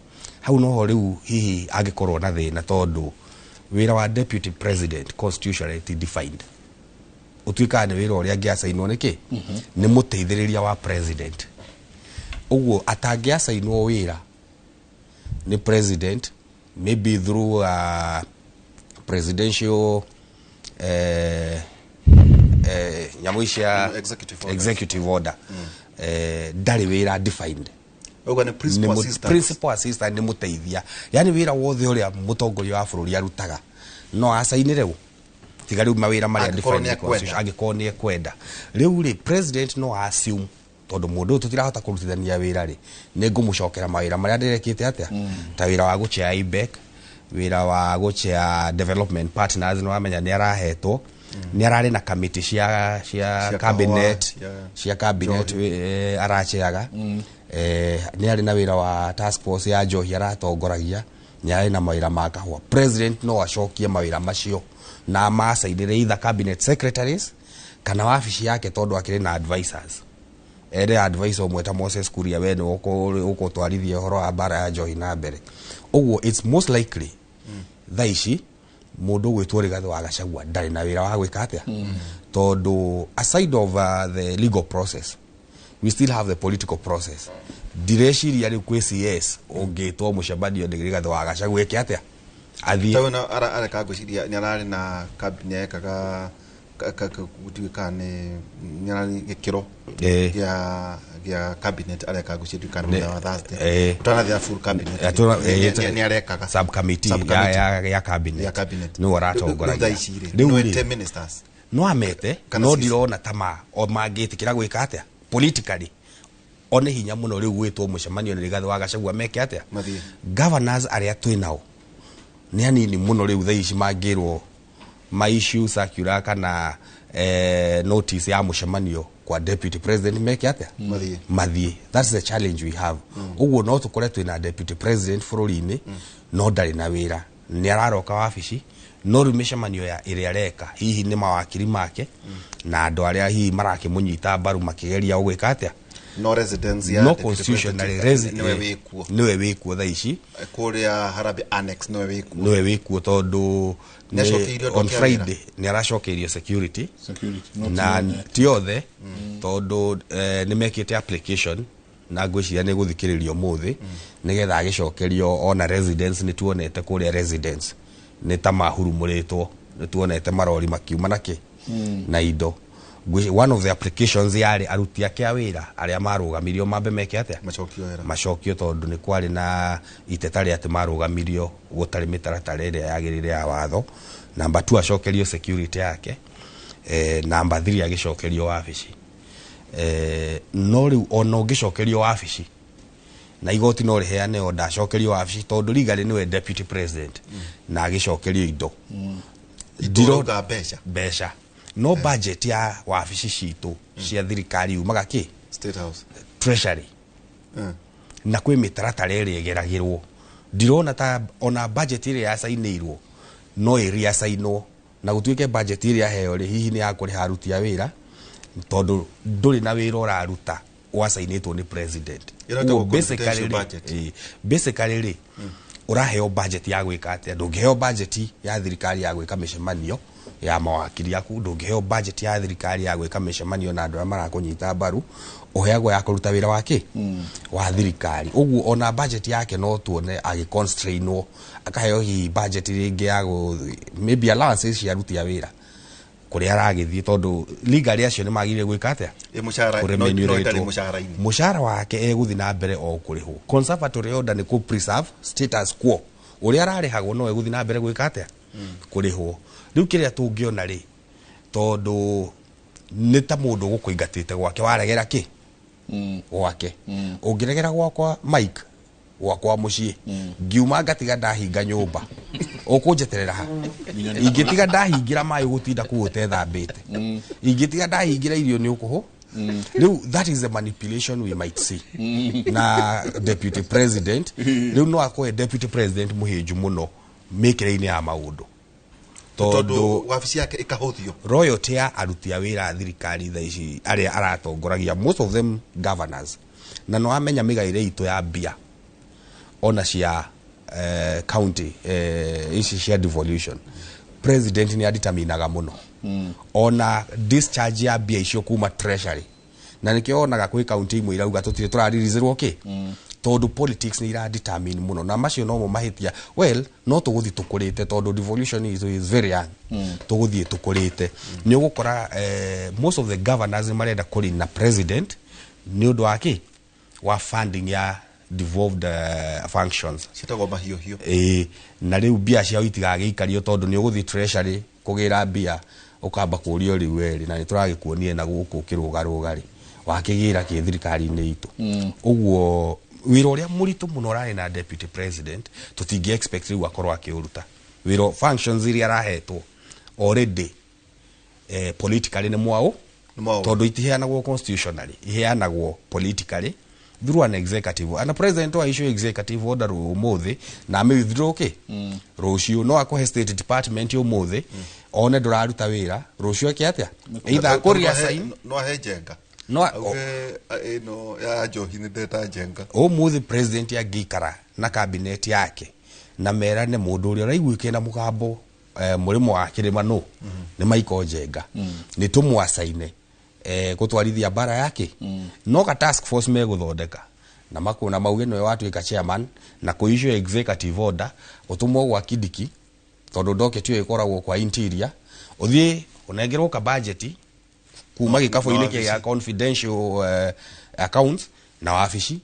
hau, noho rĩu hihi angĩkorwo na thĩna, tondũ wĩra wa deputy president constitutionally ti defined. Ũtuĩkaga nĩ wĩra ũrĩa angĩacainwo nĩ kĩ nĩ mũteithĩrĩria wa president. Ũguo atangĩacainwo wĩra nĩ president, maybe through presidential nyamũ icia Executive order. Executive order, ndarĩ wĩra defined. Ũguo nĩ principal Nĩ assistant. Principal assistant nĩ mũteithia, yani wĩra wothe ũrĩa mũtongoria wa bũrũri arutaga no acainĩre ũ, tiga rĩu mawĩra marĩa Angĩkorwo defined nĩ in constitution, ekwenda. Angĩkorwo nĩ ekwenda. Rĩu rĩ, president no assume tondũ mũndũ ũyũ tũtirahota kũrutithania wĩra rĩ, nĩ ngũmũcokera mawĩra marĩa ndĩrekĩte atĩa, ta wĩra wa gũchair IBEC, wĩra wa gũchair development partners. Nĩ wamenya nĩ arahetwo, nĩ ararĩ na kamĩtĩ cia Cia cabinet, kahũa, cia cabinet aracheaga. Nĩ arĩ na wĩra wa task force ya njohi aratongoragia, nĩ arĩ na mawĩra ma kahũa. President no acokie mawĩra macio na macainĩre either cabinet secretaries kana wabici yake, tondũ akĩrĩ na advisors. Ere advisor ũmwe ta Moses Kuria, we nĩ ũkũtwarithia ũhoro wa mbara ya njohi na mbere. Ũguo it's most likely thaa ici mũndũ ũgwĩtwo Rigathĩ wa Gachagua ndarĩ na wĩra wa gwĩka atĩa, tondũ aside of the legal process, we still have the political process. Ndireciria rĩu kwĩ CS ũngĩtwo mũcemanio nĩ Rigathĩ wa Gachagua ĩke atĩa, athiĩ. Tawe na areka ngwĩciria nĩ ararĩ na nĩ ekaga gũtuĩka nĩ ararĩ gĩkĩro gĩa cabinet, areka ngwĩciria nduĩka nĩ mũthenya wa Thursday ũtanathiĩ na full cabinet. Nĩ arekaga subcommittee Subcommittee. ya cabinet. Ya cabinet. Nĩwe Rĩu ũratongoragia. thaa ici rĩ, Rĩu no rĩ, ete ministers no amete Kana no CC. ndirona ta ma o mangĩtĩkĩra gwĩka atĩa politically. O nĩ hinya mũno rĩu gwĩtwo mũcemanio nĩ Rigathĩ wa Gachagua meke atĩa? Mathiĩ. Governors arĩa twĩ nao nĩ anini mũno rĩu thaa ici mangĩrwo ma issue circular kana notice ya mũcemanio kwa deputy president meke atĩa? Mathiĩ. Mathiĩ. That's the challenge we have. Ũguo no tũkore twĩna deputy president bũrũri-inĩ no ndarĩ na wĩra. Nĩ araroka wabici, no rĩu mĩcemanio ya ĩrĩa areka hihi nĩ mawakiri make na andũ arĩa hihi marakĩmũnyita mbaru makĩgeria gwĩka atĩa. No residence ya No deputy constitutionally president nĩwe wĩkuo. Nĩwe wĩkuo thaa ici. Kũrĩa Harambee Annex nĩwe wĩkuo. Nĩwe wĩkuo tondũ Nĩacokeirio on andũ ake a wĩra. Friday nĩ aracokeirio security. Security not Na othe. ti othe, tondũ nĩ mekĩte application na ngwĩciria nĩ gũthikĩrĩrio ũmũthĩ nĩgetha agĩcokerio. Ona residence, nĩ tuonete kũrĩa residence nĩ ta mahurumũrĩtwo, nĩ tuonete marori makiuma na kĩ na indo. One of the applications yarĩ aruti ake a wĩra arĩa marũgamirio mambe meke atĩa? Macokio wĩra. Macokio, tondũ nĩ kwarĩ na iteta rĩa atĩ marũgamirio gũtarĩ mĩtaratara ĩrĩa yagĩrĩire ya watho. Namba 2, acokerio security yake. Namba 3, agĩcokerio wabici. No rĩu ona ũngĩcokerio wabici na igoti no rĩheane order acokerio wabici, tondũ legally nĩwe deputy president, na agĩcokerio indo. Ndĩrauga mbeca. Mbeca, no budget ya wabici citũ cia thirikari yumaga kĩ? State House. Treasury. Na kwĩ mĩtaratara ĩrĩa ĩgeragĩrwo. Ndirona ta ona budget ĩrĩa yacainĩirwo no ĩriacainwo na gũtuĩke budget ĩrĩa heo rĩ, hihi nĩ ya kũrĩha aruti a wĩra, tondũ ndũrĩ na wĩra ũraruta wacainĩtwo nĩ president. Ĩno ĩtagwo Ũguo basically confidential rĩ, budget. Basically rĩ, ũraheo budget ya gwĩka atĩa? Ndũngĩheo budget ya thirikari ya gwĩka mĩcemanio ya mawakiri aku, ndũngĩheo budget ya thirikari ya gwĩka mĩcemanio na andũ arĩa marakũnyita mbaru. Ũheagwo ya kũruta wĩra wa kĩ wa thirikari. Ũguo ona budget yake no tuone agĩconstrainwo, akaheo hihi budget rĩngĩ ya maybe allowances cia aruti a wĩra kũrĩa aragĩthiĩ, tondũ legally acio nĩ magĩrĩire gwĩka atĩa? Ĩ mũcara no Kũremunerate. ĩtarĩ mũcara-inĩ. Mũcara wake egũthiĩ na mbere o kũrĩhwo. Conservatory order nĩ kũ preserve status quo. Ũrĩa ararĩhagwo no egũthiĩ na mbere gwĩka atĩa? Kũrĩhwo. Rĩu kĩrĩa tũngĩona rĩ, tondũ nĩ ta mũndũ ũgũkũingatĩte gwake, waregera kĩ gwake, ũngĩregera gwakwa Mike, gwakwa mũciĩ, ngiuma ngatiga ndahinga nyũmba, ũkũnjeterera ha? Ingĩtiga ndahingĩra maĩ, ũgũtinda kũu ũtethambĩte. Ingĩtiga ndahingĩra irio, nĩ ũkũhũ. Rĩu that is the manipulation we might see na deputy president. Rĩu no akorwo deputy president mũhĩnju mũno mĩkĩre-inĩ ya maũndũ, tondũ tondũ wabici yake ĩkahũthio. Royalty ya aruti a wĩra a thirikari thaa ici arĩa aratongoragia, most of them governors, na no amenya mĩgaĩre itũ ya mbia ona cia county, ici cia devolution, president nĩ adeterminaga mũno ona discharge ya mbia icio kuma treasury, na nĩkĩo wonaga kwĩ county imwe irauga tũtirĩ tũraririzĩrwo kĩ, tondũ politics nĩ iradetermine mũno, na macio nomo mahĩtia. Well, no tũgũthiĩ tũkũrĩte, tondũ devolution is very young. Tũgũthiĩ tũkũrĩte, nĩ ũgũkora most of the governors nĩ marenda kũrĩ na president nĩ ũndũ wa kĩ, wa funding ya devolved functions. Ciĩtagwo mahiũhio. Ĩĩ, na rĩu mbia ciao itigagĩikario, tondũ nĩ ũgũthiĩ treasury kũgĩra mbia, ũkamba kũrio rĩu werĩ, na nĩ tũragĩkuonie na gũkũ ũkĩrũgarũga rĩ, wakĩgĩra kĩ thirikari-inĩ itũ. Ũguo wĩra ũrĩa mũritũ mũno ũrarĩ na deputy president, tũtingĩ expect rĩu akorwo akĩũruta wĩra. Functions iria arahetwo already, politically nĩ mwaũ. Nĩ mwaũ. Tondũ itiheanagwo constitutionally, iheanagwo politically through an executive, and president wa issue executive order ũmũthĩ na amĩ withdraw kĩ rũciũ. No akũhe state department ũmũthĩ, one ndũraruta wĩra, rũciũ eke atĩa? Either akũria sign. No ahe Njenga. No auge ĩno ya njohi nĩ ndeta Njenga. Ũmũthĩ president angĩikara na cabinet yake na merane mũndũ ũrĩa ũraiguĩke na mũgambo mũrĩmo wa kĩrĩma nũ, nĩ Michael Njenga, nĩ tũmwacaine gũtwarithia mbara yake, no ka task force megũthondeka na makuna mauge nĩwe watuĩka chairman na kũ issue executive order, ũtũmwo gwa Kindiki, tondũ docket ĩyo ĩkoragwo kwa interior, ũthiĩ ũnengerwo ka budget kuma gĩkabũ-inĩ na kĩa confidential accounts na wabici,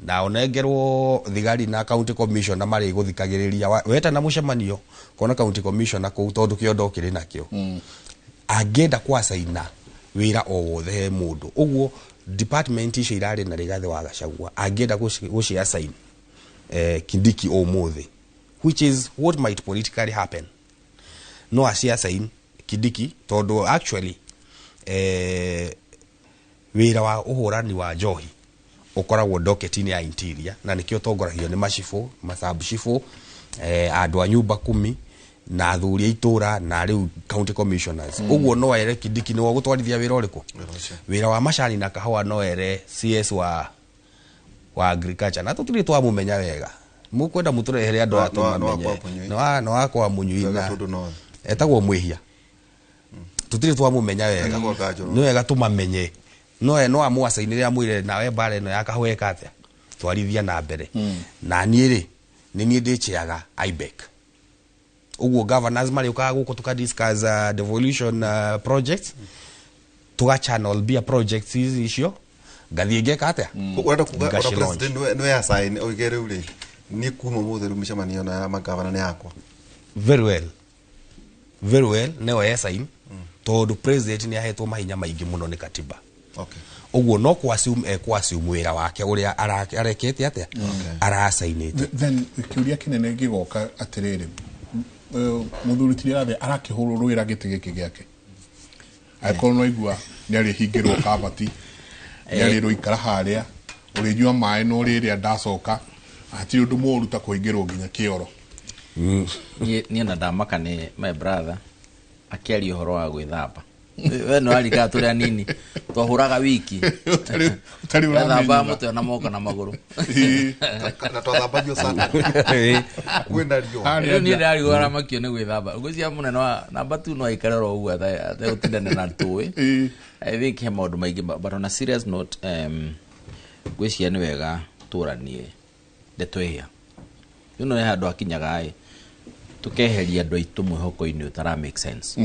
na ũnengerwo thigari na county commissioner marĩ gũthikagĩrĩria. Wetana mũcemanio kona county commissioner kũu, tondũ kĩondo kĩrĩ nakĩo, angĩenda kwacaina wĩra o wothe he mũndũ. Ũguo department icio irarĩ na Rigathĩ wa Gachagua, angĩenda gũci assign Kindiki ũmũthĩ, which is what might politically happen, no aci assign Kindiki, tondũ actually wĩra wa ũhũrani wa njohi ũkoragwo docket-inĩ ya interior, na nĩkĩo ũtongoragio nĩ macibũ, masabcibũ, andũ a nyumba kumi na athuri a itũra na rĩu county commissioners. Ũguo no ere Kindiki nĩwe ũgũtwarithia wĩra ũrĩkũ. Wĩra ũcio. Wĩra wa macani na kahũa no ere CS wa agriculture, na tũtirĩ twamũmenya wega, mũkwenda mũtũrehere andũ aya No wa tũmamenye. kwa Mũnyui. No wa kwa Mũnyui na Gatũndũ North. Etagwo Mwĩhia, tũtirĩ twamũmenya wega. Etagwo Kanjũrũ. Nĩ wega tũmamenye. No amwacainĩre, amwĩre nawe mbara ĩno ya kahũa ĩka atĩa, twarithia na mbere. Na niĩ rĩ, nĩ niĩ ndĩchĩaga IBEC. Ũguo governors marĩũkaga gũkũ tũka discuss devolution projects, tũga channel bia projects icio, ngathiĩ ngeka atĩa? Ũrenda kuga ona Ngaci launch. president nĩwe assign, oige rĩu rĩ, niĩ kuma ũmũthĩ rĩu mĩcemanio ĩno ya magavana nĩ yakwa. Very well, very well, nĩyo esign, tondũ president nĩ ahetwo mahinya maingĩ mũno nĩ katiba. Ũguo no kwassume ekwassume wĩra wake ũrĩa arekete atĩa, aracainĩte. Then kĩũria kĩnene gĩgoka atĩrĩrĩ, mũthuri ti Rigathĩ arakĩhũrwo wĩra gĩtĩ gĩkĩ gĩake, angĩkorwo no igua nĩ arĩhingĩrwo kabati, nĩ arĩrwo ikara harĩa ũrĩnyua maĩ na ũrĩrĩa ndacoka, hatirĩ ũndũ mũũru ta kũhingĩrwo nginya kĩoro. Niĩ na ndamaka nĩ my brother akĩaria ũhoro wa gwĩthamba. We nĩ warikaga tũrĩ anini, twahũraga wiki. Ũtarĩ wethambaga ũramĩnyua. Mũtwe na moko na magũrũ. Na twathambagio sana kwĩna riũa. Harĩa Rĩu niĩ nja. ndĩrarigwo aramakio nĩ gwĩthamba. Ngwĩciria mũnene wa namba tu no aikare oro ũguo ategũtindana na tũĩ. I think he maũndũ maingĩ, but on a serious note, ngwĩciria nĩ wega tũranie ndeto ĩhĩa ĩno. Nĩ handũ hakinyaga ĩ tũkeheria andũ aitũ mwĩhoko-inĩ ũtara make sense,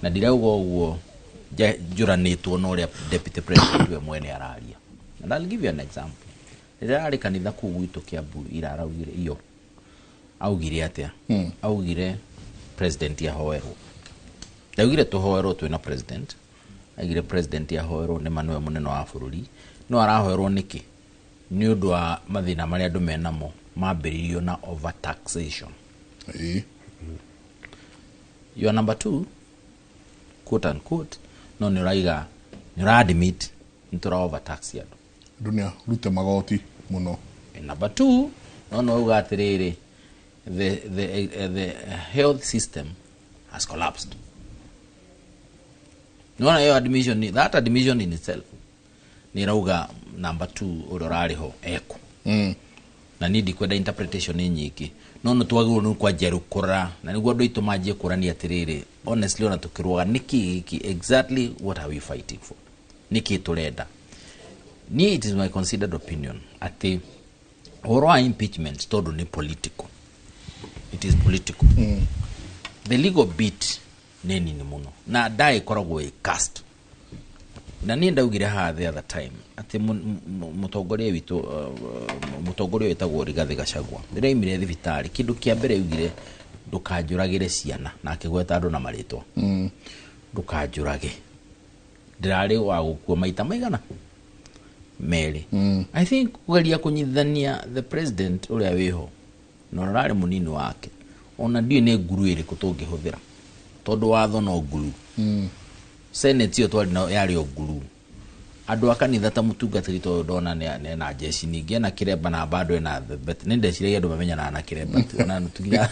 na ndirauga ũguo njũranĩtwo na ũrĩa deputy president we mwene araria. And I'll give you an example. Rĩrĩa arĩ kanitha kũu gwitũ Kiambu ira, araugire iyo Augire atia? Augire president ahoerwo. Ndaugire tũhoerwo twĩna president. Augire president ahoerwo nĩ ma nĩwe mũnene wa bũrũri. No arahoerwo nĩkĩ? Nĩ ũndũ wa mathĩna marĩa andũ menamo mambĩrĩirio na overtaxation. You are number two, quote unquote, no nĩ ũraiga, nĩ ũra admit nĩ tũra overtax andũ. Andũ nĩ arute magoti mũno. And number two, no nĩ wauga atĩrĩrĩ, the health system has collapsed. Nĩwona ĩyo admission, that admission in itself nĩ ĩrauga number two ũrĩa ũrarĩ ho eko. Na niĩ ndikwenda interpretation nyingĩ, no nĩ twagĩrĩirwo nĩ kwanjia rĩu kũrora, na nĩguo andũ aitũ manjie kũrania atĩrĩrĩ, honestly, ona tũkĩrũaga nĩkĩ gĩkĩ, exactly what are we fighting for, nĩkĩ tũrenda. Niĩ it is my considered opinion atĩ ũhoro wa impeachment, tondũ nĩ political, it is political, the legal bit nĩ nini mũno na ndaĩkoragwo ĩ cast. Na niĩ ndaugire haha the other time atĩ mũtongoria witũ, mũtongoria wĩtagwo Rigathĩ Gachagua, rĩrĩa aimire thibitarĩ, kĩndũ kĩa mbere augire, "Ndũkanjũragĩre ciana," na akĩgweta andũ na marĩtwa. "Ndũkanjũrage, ndĩrarĩ wa gũkua maita maigana merĩ." I think kũgeria kũnyitithania the president ũrĩa wĩho na ũrĩa ũrarĩ mũnini wake, ona ndiũĩ nĩ nguru ĩrĩkũ tũngĩhũthĩra, tondũ watho no nguru, senate ĩyo twarĩ nayo yarĩ o nguru. Andũ a kanitha ta mũtungatĩri, tondũ ndona nĩ ena njeci, ningĩ ena kĩremba na bado ena, but nĩ ndeciragia andũ mamenyanaga na kĩremba tu, ona tukinya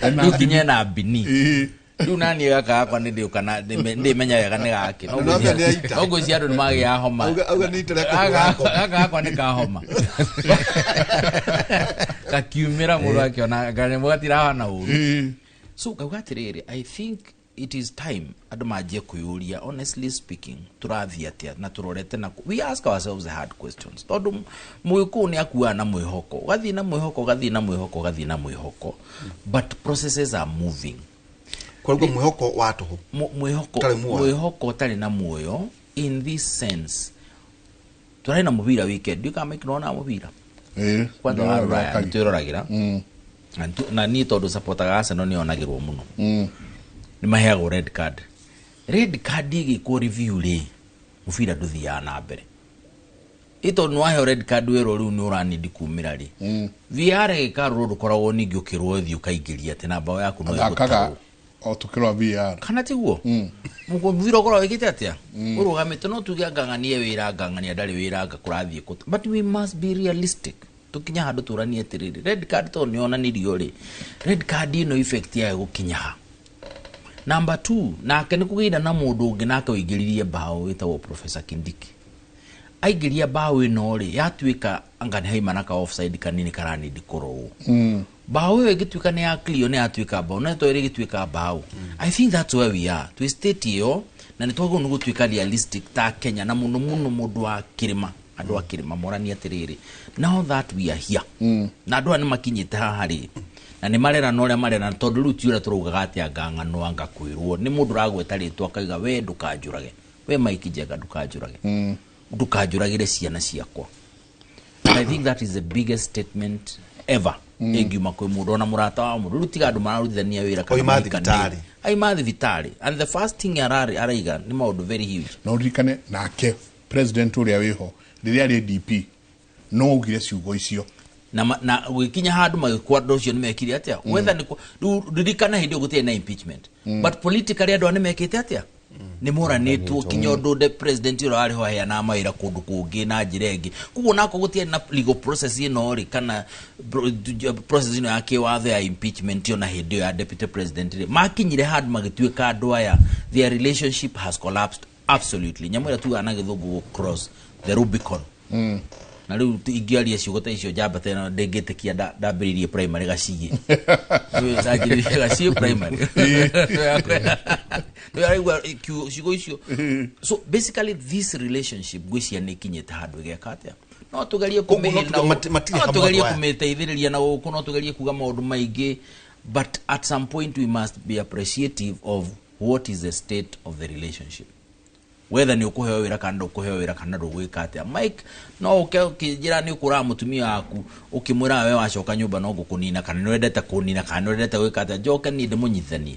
rĩu kinya ena bini. Rĩu naniĩ gaka gakwa nĩ ndĩũka na ndĩmenya wega nĩ gake. No Andũ othe nĩ aita. No ngwĩciria andũ nĩ magĩa homa. Auga nĩ ita rĩa Gaka kũhũra ngoma. gaka gakwa nĩ kahoma kakiumĩra mũndũ akĩona kanyamũ gatirahana ũru. So ngauga atĩrĩrĩ, I think it is time andũ manjie kwĩyũria, honestly speaking, tũrathiĩ atĩa na tũrorete na we ask ourselves the hard questions, tondũ mũgĩkũyũ nĩ akuaga na mwĩhoko, ũgathiĩ na mwĩhoko, ũgathiĩ na mwĩhoko, ũgathiĩ na mwĩhoko, but processes are moving. Koguo mwĩhoko wa tũhũ. Mwĩhoko Ũtarĩ muoyo. Mwĩhoko ũtarĩ na muoyo in this sense. Tũrarĩ na mũbira weekend, ndiũĩ kana Mike nĩwona mũbira. Kwanza wa Rũraya nĩtwĩroragĩra. Na niĩ tondũ supportaga Arsenal, nĩonagĩrwo mũno, nĩ maheagwo red card. Red card ĩgĩkwo review rĩ, mũbira ndũthiaga na mbere, ĩ tondũ nĩwaheo red card, werwo rĩu nĩ ũranindi kumĩra rĩ, VAR ĩgĩkarũrwo, ndũkoragwo ningĩ ũkĩrwo thiĩ ũkaingĩria atĩ na bao yaku no Athakaga ĩgũtarwo. O tukĩrora VAR. Kana tiguo mũbira ũkoragwo wĩkĩte atĩa ũrũgamĩte? No tuge ngang'anie wĩra, ngang'ania ndarĩ wĩra, anga kũrathiĩ kũ, but we must be realistic. Tũkinya handũ tũranie atĩrĩrĩ, red card tondũ nĩyonanirio rĩ, red card ĩno effect yayo gũkinya ha? Number two, nake nĩ kũgĩire na mũndũ ũngĩ nake ũingĩririe bao wĩtagwo Professor Kindiki. Aingĩria bao ĩno rĩ, yatuĩka anga nĩ haima na ka offside kanini karanindi kũrorwo. Bao ĩyo ĩngĩtuĩka nĩ ya clear, nĩ yatuĩka bao, no to ĩgĩtuĩka bao. I think that's where we are, twĩ state ĩyo, na nĩ twagĩrĩirwo nĩ gũtuĩka realistic ta Kenya, na mũno mũno mũndũ wa kĩrĩma, andũ a kĩrĩma moranie atĩrĩrĩ, now that we are here, na andũ aya nĩ makinyĩte haha rĩ, na nĩ marera na ũrĩa marera, tondũ rĩu ti ũrĩa tũraugaga atĩ anga ng'ano, anga kwĩrwo nĩ mũndũ ũragweta rĩtwa akauga, "We ndũkanjũrage, we Mike Njenga, ndũkanjũrage, ndũkanjũragĩre ciana ciakwa." And I think that is the biggest statement ever ĩngiuma kwĩ mũndũ, ona mũrata wa mũndũ. Rĩu tiga andũ mararutithania wĩra kana Oima mahikanĩtie. thibitarĩ. Aima thibitarĩ, and the first thing araiga nĩ maũndũ very huge. Na ũririkane nake president ũrĩa wĩho, rĩrĩa arĩ DP, no augire ciugo icio. Na gũgĩkinya handũ magĩkua andũ acio nĩ mekire atĩa, whether nĩ rĩu ririkana hĩndĩ ĩyo gũtirĩ na impeachment, but politically andũ aya nĩ mekĩte atĩa, nĩ moranĩtwo kinya ũndũ the president ũrĩa warĩ ho aheanaga mawĩra kũndũ kũngĩ na njĩra ĩngĩ. Koguo nako gũtiarĩ na legal process ĩno rĩ, kana process ĩno ya kĩwatho ya impeachment ĩyo. Na hĩndĩ ĩyo ya deputy president rĩ, makinyire handũ magĩtuĩka andũ aya, their relationship has collapsed absolutely. Nyamũ ĩrĩa tugaga na Gĩthũngũ gũ cross the Rubicon. Na rĩu ingĩaria ciugo ta icio njamba tena, ndĩngĩtĩkia ndambĩrĩirie primary gaciĩ. Ndanjĩrĩirie gaciĩ primary. Nĩ araigua ciugo icio. So basically this relationship ngwĩciria nĩ ikinyĩte handũ ĩgeka atĩa, no tũgerie Koguo no kũmĩhĩna tuge matirĩ no hamwe tũgerie andũ aya. kũmĩteithĩrĩria na gũkũ, no tũgerie kuga maũndũ maingĩ, but at some point we must be appreciative of what is the state of the relationship. Whether nĩ ũkũheo wĩra kana ndũkũheo wĩra kana ndũgwĩka atĩa. Mike, no ũke ũkĩnjĩra nĩ ũkũraga mũtumia waku, ũkĩmwĩra we wacoka nyũmba no ngũkũnina, kana nĩ wendete kũnina, kana nĩ wendete gwĩka atĩa, njoke niĩ ndĩmũnyitithanie.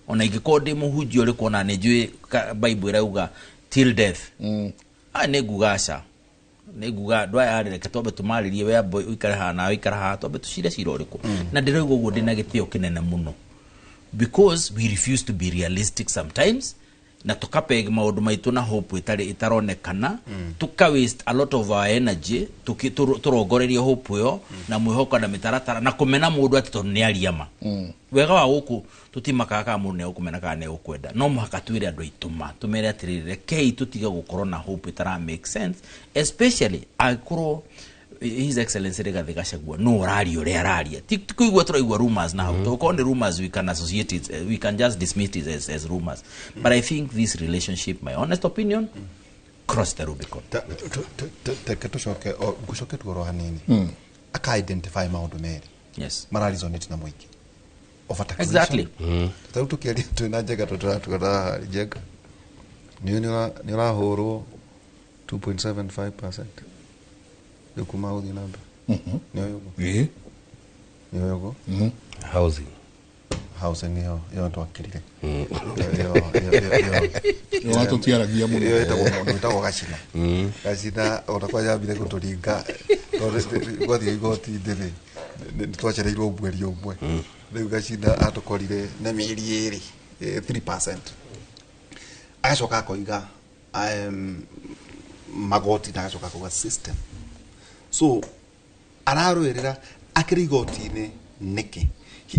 Ona ingĩkorwo ndĩ mũhunjia ũrĩkũ, ona nĩ njũĩ Bible ĩrauga till death. Aya nĩ nguga aca, nĩ nguga andũ aya rĩ, reke twambe tũmarĩrie, we amba ũikare haha nawe ũikare haha, twambe tũcire cira ũrĩkũ. Na ndĩrauga ũguo ndĩna gĩtĩo kĩnene mũno, because we refuse to be realistic sometimes, na tukapeg maũndũ maitũ na hope ĩtarĩ ĩtaronekana, tuka waste a lot of our energy tũrongorerie hope ĩyo na mwĩhoko na mĩtaratara na kũmena mũndũ atĩ tondũ nĩ aria ma. Wega wa gũkũ tũtimakaga kana mũndũ nĩegũkũmena kana nĩegũkwenda, no mũhaka twĩre andũ aitũ ma, tũmere atĩrĩrĩ, rekei tũtige gũkorwo na hope ĩtara make sense, especially angĩkorwo His Excellency Rigathi Gachagua no ũraria ũrĩa araria. Ti kũigua tũraigua rumors na hau, mm -hmm. Nĩ rumors, we can associate it, we can just dismiss it as rumors, but I think this relationship, my honest opinion, cross the Rubicon. Reke tũcoke, ngũcoke tuoro hanini. Aka identify maũndũ merĩ mara resonate na mũingĩ. Over taxation. Ta rĩu tũkĩaria twĩna Njenga, tondũ tũratugana Njenga, nĩ ũrahũrwo 2.75% rĩu kuma gũthiĩ na mbere, nĩ ũyũ ũguo? Ĩĩ. Nĩ ũyũ ũguo? Housing. Housing ĩyo twakĩrire. Ĩyo watũtiaragia mũno. Ĩyo ĩtagwo mũndũ wĩtagwo Gacina. Gacina ona kwanyambire gũtũringa, tondũ gwathiĩ igoti-inĩ rĩ, nĩ twacereirwo mweri ũmwe. Rĩu Gacina atũkorire na mĩeri 2, 3%. Agacoka akoiga magoti, na agacoka akauga system. So ararũĩrĩra akĩrĩ igoti-inĩ nĩkĩ?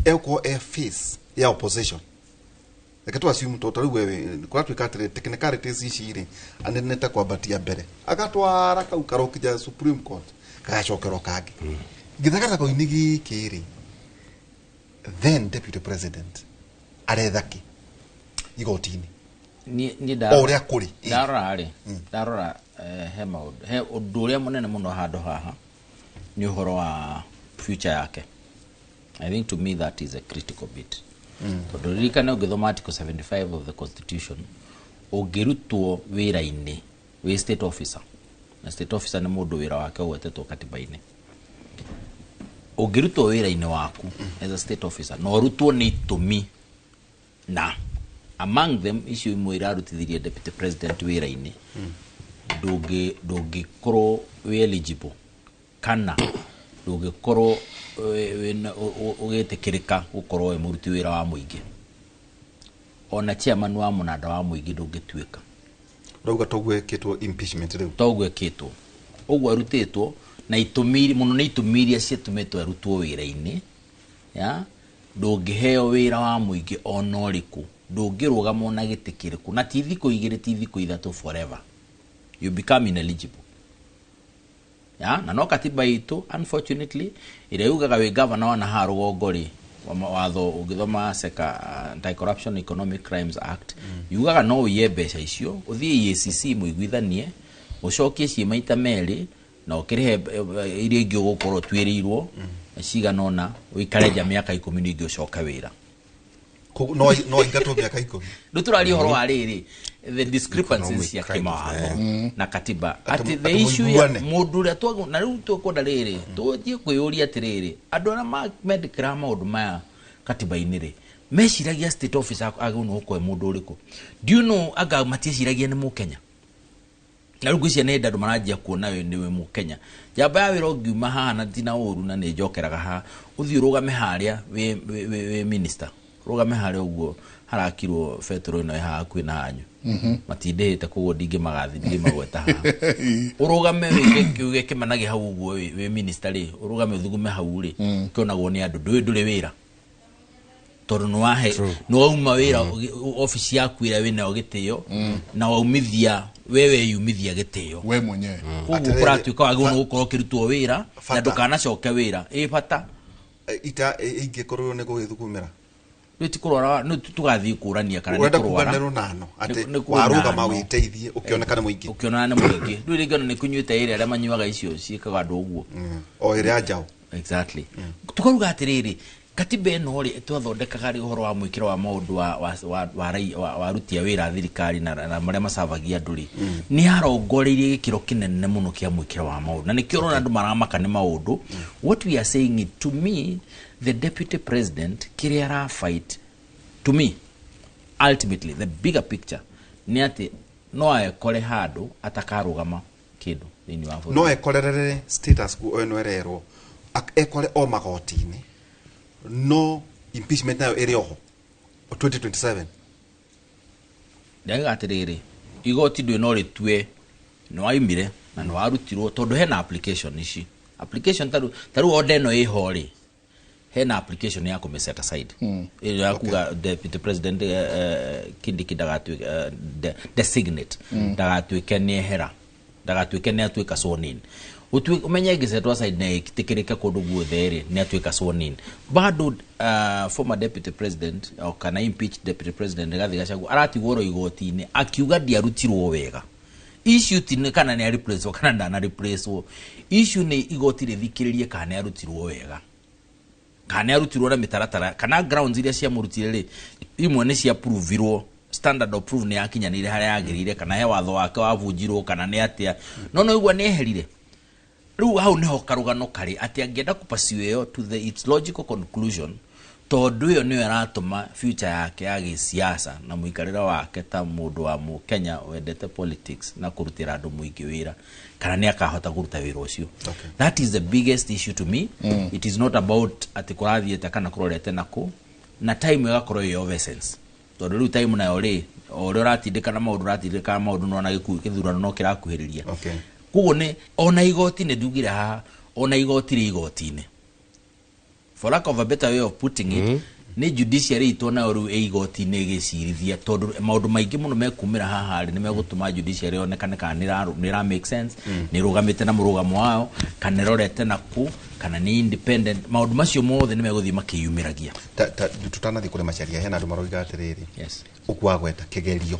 Egũkorwo e face ya opposition. Reke tu assume to tarĩu wewe kũratuĩka atĩrĩ, technicalities ici rĩ, anene ta kwambatia mbere agatwara kau karokinya Supreme Court, gagacokerwo kangĩ gĩthagathako-inĩ gĩkĩ rĩ, then deputy president aretha kĩ igoti-inĩ? Niĩ O ũrĩa kũrĩ. Ndarora rĩ, ndarora, he maũndũ, he ũndũ ũrĩa mũnene mũno handũ haha nĩ ũhoro wa future yake. I think to me that is a critical bit, tondũ ririkane ũngĩthoma article 75 of the constitution, ũngĩrutwo wĩra-inĩ wĩ state officer, na state officer nĩ mũndũ wĩra wake ũgwetetwo katiba-inĩ, ũngĩrutwo wĩra-inĩ waku as a state officer na ũrutwo nĩ itũmi, na among them icio imwe irarutithirie deputy president wĩra-inĩ, ndũngĩkorwo wĩ eligible kana ndũngĩkorwo ũgĩtĩkĩrĩka gũkorwo wĩ mũruti wĩra wa mũingĩ, ona chairman wa mũnanda wa mũingĩ ndũngĩtuĩka. Ũrauga toguo ĩkĩtwo impeachment rĩu? Toguo ĩkĩtwo ũguo, arutĩtwo na itũmi mũno, nĩ itũmi iria ciatũmĩtwo arutwo wĩra-inĩ ya ndũngĩheo wĩra wa mũingĩ ona ũrĩkũ, ndũngĩrũgama ona gĩtĩ kĩrĩkũ, na ti thikũ 2, ti thikũ 3, forever you become ineligible. Ya na no katiba itũ unfortunately ĩrĩa yugaga wĩ gavana wana haha rũgongo rĩ, watho ũngĩthoma seka Anti-Corruption Economic Crimes Act yugaga no ũiye mbeca icio, ũthiĩ EACC mũiguithanie, ũcokie ciĩ maita merĩ na ũkĩrĩhe iria ingĩ ũgũkorwo ũtuĩrĩirwo cigana ũna, ũikare nja mĩaka 10 ningĩ ũcoke wĩra. Koguo no ingatwo mĩaka 10? Rĩu tũraria ũhoro wa rĩrĩ, the discrepancies Economic cia crimes, kĩmawatho na katiba, Atĩ atĩ the atĩ issue ya mũiguane. mũndũ ũrĩa na rĩu tũkwenda rĩrĩ tũthiĩ kwĩyũria atĩrĩrĩ, andũ arĩa mendekeraga maũndũ maya katiba-inĩ rĩ, meciragia state officer agĩrĩirwo nĩ gũkorwo e mũndũ ũrĩkũ? Do you know anga matieciragia nĩ mũkenya? Na rĩu ngwĩciria nĩ hĩndĩ andũ maranjia kuona we nĩwe mũkenya. Njamba ya wĩra, ũngiuma haha na tina ũru na nĩ njokeraga haha, ũthiĩ ũrũgame harĩa wĩ minister, rũgame harĩa ũguo harakirwo betũrũ ĩno ĩ haha hakuhĩ na hanyu, matindĩhĩte koguo ndingĩmagathi, ndingĩmagweta haha, ũrũgame wĩke kiuge kĩmanage hau ũguo wĩ minister rĩ, ũrũgame ũthugume hau rĩ, kĩonagwo nĩ andũ ndũrĩ wĩra, tondũ nĩ wahe nĩ wauma wĩra obici yaku ĩrĩa wĩnayo gĩtĩo, na waumithia we weyumithia gĩtĩo we mwenyewe. Koguo Atĩrĩrĩ, kũratuĩka wagĩrĩirwo nĩ gũkorwo ũkĩrutwo wĩra na Bata. ndũkanacoke wĩra ĩ bata. Ita ingĩkorwo nĩ gũgĩthugumĩra. Rĩu ti kũrwara, nĩ tũgathiĩ kũrania kana nĩ Ũrenda kuga kũrwara. nĩ rũnano atĩ Nĩ warũgama kũrũnano. wĩteithie ũkĩoneka nĩ mũingĩ. Ũkĩonana nĩ mũingĩ, rĩu rĩngĩ ona nĩ kũnyuĩte ĩrĩa arĩa manyuaga icio ciĩkaga andũ ũguo. O ĩrĩa njaũ. Exactly. Tukaruga atĩrĩrĩ, Katiba ĩno rĩ twathondekaga rĩ ũhoro wa mwĩkĩro wa maũndũ wa wa wa wa rai- wa wa aruti a wĩra a thirikari na marĩa macavagia andũ rĩ, nĩ yarongoreirie gĩkĩro kĩnene mũno kĩa mwĩkĩro wa maũndũ, na nĩkĩo ũrona andũ maramaka nĩ maũndũ. What we are saying is, to me, the deputy president kĩrĩa ara fight, to me, ultimately the bigger picture nĩ atĩ no ekore handũ atakarũgama kĩndũ thĩinĩ wa bũrũri. No ekorerere status quo ĩno ĩrerwo, ekore o magoti-inĩ, no impeachment nayo ĩrĩ oho 2027. Ndauga atĩrĩrĩ, igoti ndwĩ no rĩtue nĩ waimire na nĩ warutirwo, tondũ hena application ici, application tarĩu order ĩno ĩho rĩ, hena application ya kũmĩ set aside, ĩyo ya kuga deputy president Kindiki ndagatuĩke designate ndagatuĩke nĩ ehera, ndagatuĩke nĩ atuĩka sworn in. Ũmenye ĩngĩ set aside na ĩtĩkĩrĩke kũndũ guothe rĩ, nĩ atuĩka sworn in bado. Former deputy president o kana impeached deputy president Rigathi Gachagua aratigwo oro igoti-inĩ akiuga ndiarutirwo wega. Issue ti nĩ kana nĩ replace kana ndana replace, issue nĩ igoti rĩthikĩrĩrie kana nĩ arutirwo wega, kana nĩ arutirwo na mĩtaratara, kana grounds iria ciamũrutire rĩ, imwe nĩ cia provirwo, standard of proof nĩ yakinyanĩire harĩa yagĩrĩire, kana he watho wake wabunjirwo, kana nĩ atĩa. No igua nĩ eherire. Rĩu hau nĩho karũgano karĩ, atĩ angĩenda kũpursue ĩyo to the its logical conclusion, tondũ ĩyo nĩyo ĩratũma future yake ya gĩsiasa na mũikarĩre wake ta mũndũ wa mũkenya wendete politics na kũrutĩra andũ mũingĩ wĩra, kana nĩ akahota kũruta wĩra ũcio. That is the biggest issue to me. It is not about atĩ kũrathiĩte kana kũrorete nakũ, na time ĩgakorwo ĩ of essence, tondũ rĩu time nayo rĩ, o ũrĩa ũratindĩka na maũndũ, ũratindĩka na maũndũ, nona gĩthurano no kĩrakuhĩrĩria. Koguo nĩ ona igoti nĩ ndugire haha, ona igoti rĩ igoti-inĩ, for lack of a better way of putting it, nĩ judiciary itũ nayo rĩu ĩ igoti-inĩ ĩgĩcirithia, tondũ maũndũ maingĩ mũno mekumĩra haha rĩ, nĩ megũtũma judiciary yonekane kana nĩ ĩra make sense, nĩ ĩrũgamĩte na mũrũgamo wayo, kana ĩrorete na kũ, kana nĩ independent. Maũndũ macio mothe nĩ megũthiĩ makĩyumĩragia. Ta tutanathiĩ kũrĩ Macharia, hena andũ maroiga atĩrĩrĩ, ũkwagweta kĩgerio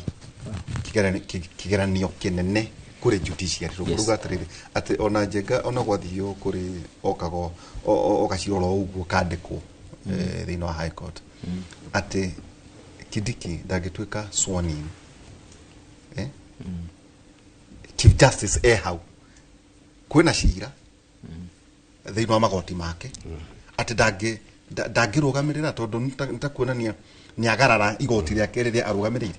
kĩgeranio kĩnene kũrĩ judiciary. Rũruga atĩrĩrĩ, atĩ ona Njenga ona gwathio kũrĩ okago ogacira oro ũguo kandĩkwo thĩinĩ wa high court atĩ Kindiki ndangĩtuĩka sworn in, eh? Chief justice e hau kwĩna cira thĩinĩ wa magoti make, atĩ ndangĩrũgamĩrĩra, tondũ nĩ ta kuonania nĩ agarara igoti rĩake rĩrĩa arũgamĩrĩire.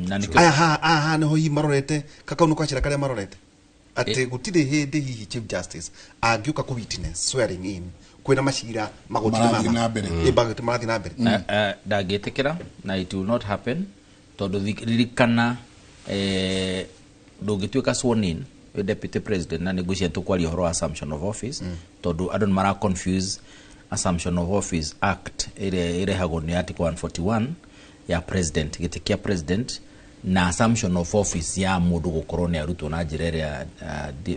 Na nĩkĩo Aya haha nĩho hihi marorete kakau nĩ gacira karĩa marorete atĩ gũtirĩ hĩndĩ hihi chief justice angĩũka kũ witness swearing in kwĩna macira magoti-inĩ Marathiĩ na mbere. Magoti marathiĩ na mbere. Ndangĩtĩkĩra, na it will not happen, tondũ ririkana, ndũngĩtuĩka sworn in wĩ deputy president, na nĩngwĩciria tũkwaria ũhoro wa assumption of office, tondũ andũ nĩ mara confuse Assumption of Office Act ĩrĩa ĩrehagwo nĩ article 141 ya president, gĩtĩ kĩa president, na assumption of office ya mũndũ gũkorwo nĩ arutwo na njĩra ĩrĩa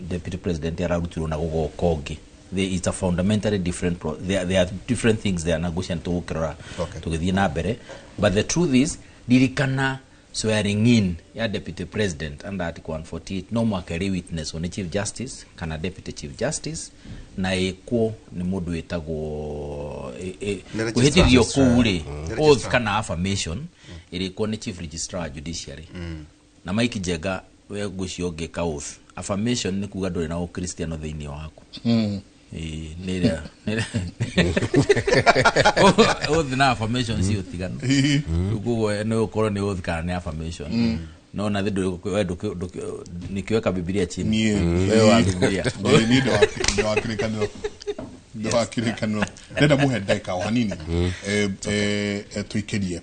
deputy president ararutirwo na gũgoka ũngĩ. It's a fundamentally different there are different things there, na ngwĩciria nĩ tũgũkĩrora tũgĩthiĩ na mbere. But the truth is, ririkana, swearing in ya deputy president under article 148 no mwaka ĩrĩ witness nĩ chief justice kana deputy chief justice, na ĩkwo nĩ mũndũ wĩtagwo Nĩ registrar. kwĩhĩtithio kũu rĩ, Nĩ oath registrar. kana affirmation ĩrĩkwo nĩ chief registrar wa judiciary. Na Mike Njenga, we ngwĩciria ũngĩka oath affirmation nĩ kuga ndũrĩ na ũkristiano thĩinĩ waku. Ĩĩ, nĩ ĩrĩa oath na affirmation ci ũtiganu. Rĩu koguo nĩ ũkorwo nĩ oath kana nĩ affirmation, no na thĩ nikiweka Bibilia chini. Niĩ Wewe wa Bibilia. Niĩ ndĩ wa kĩrĩkanĩro, ndĩ wa kĩrĩkanĩro. Ndenda mũhe ndagĩka o hanini, tũikĩrie,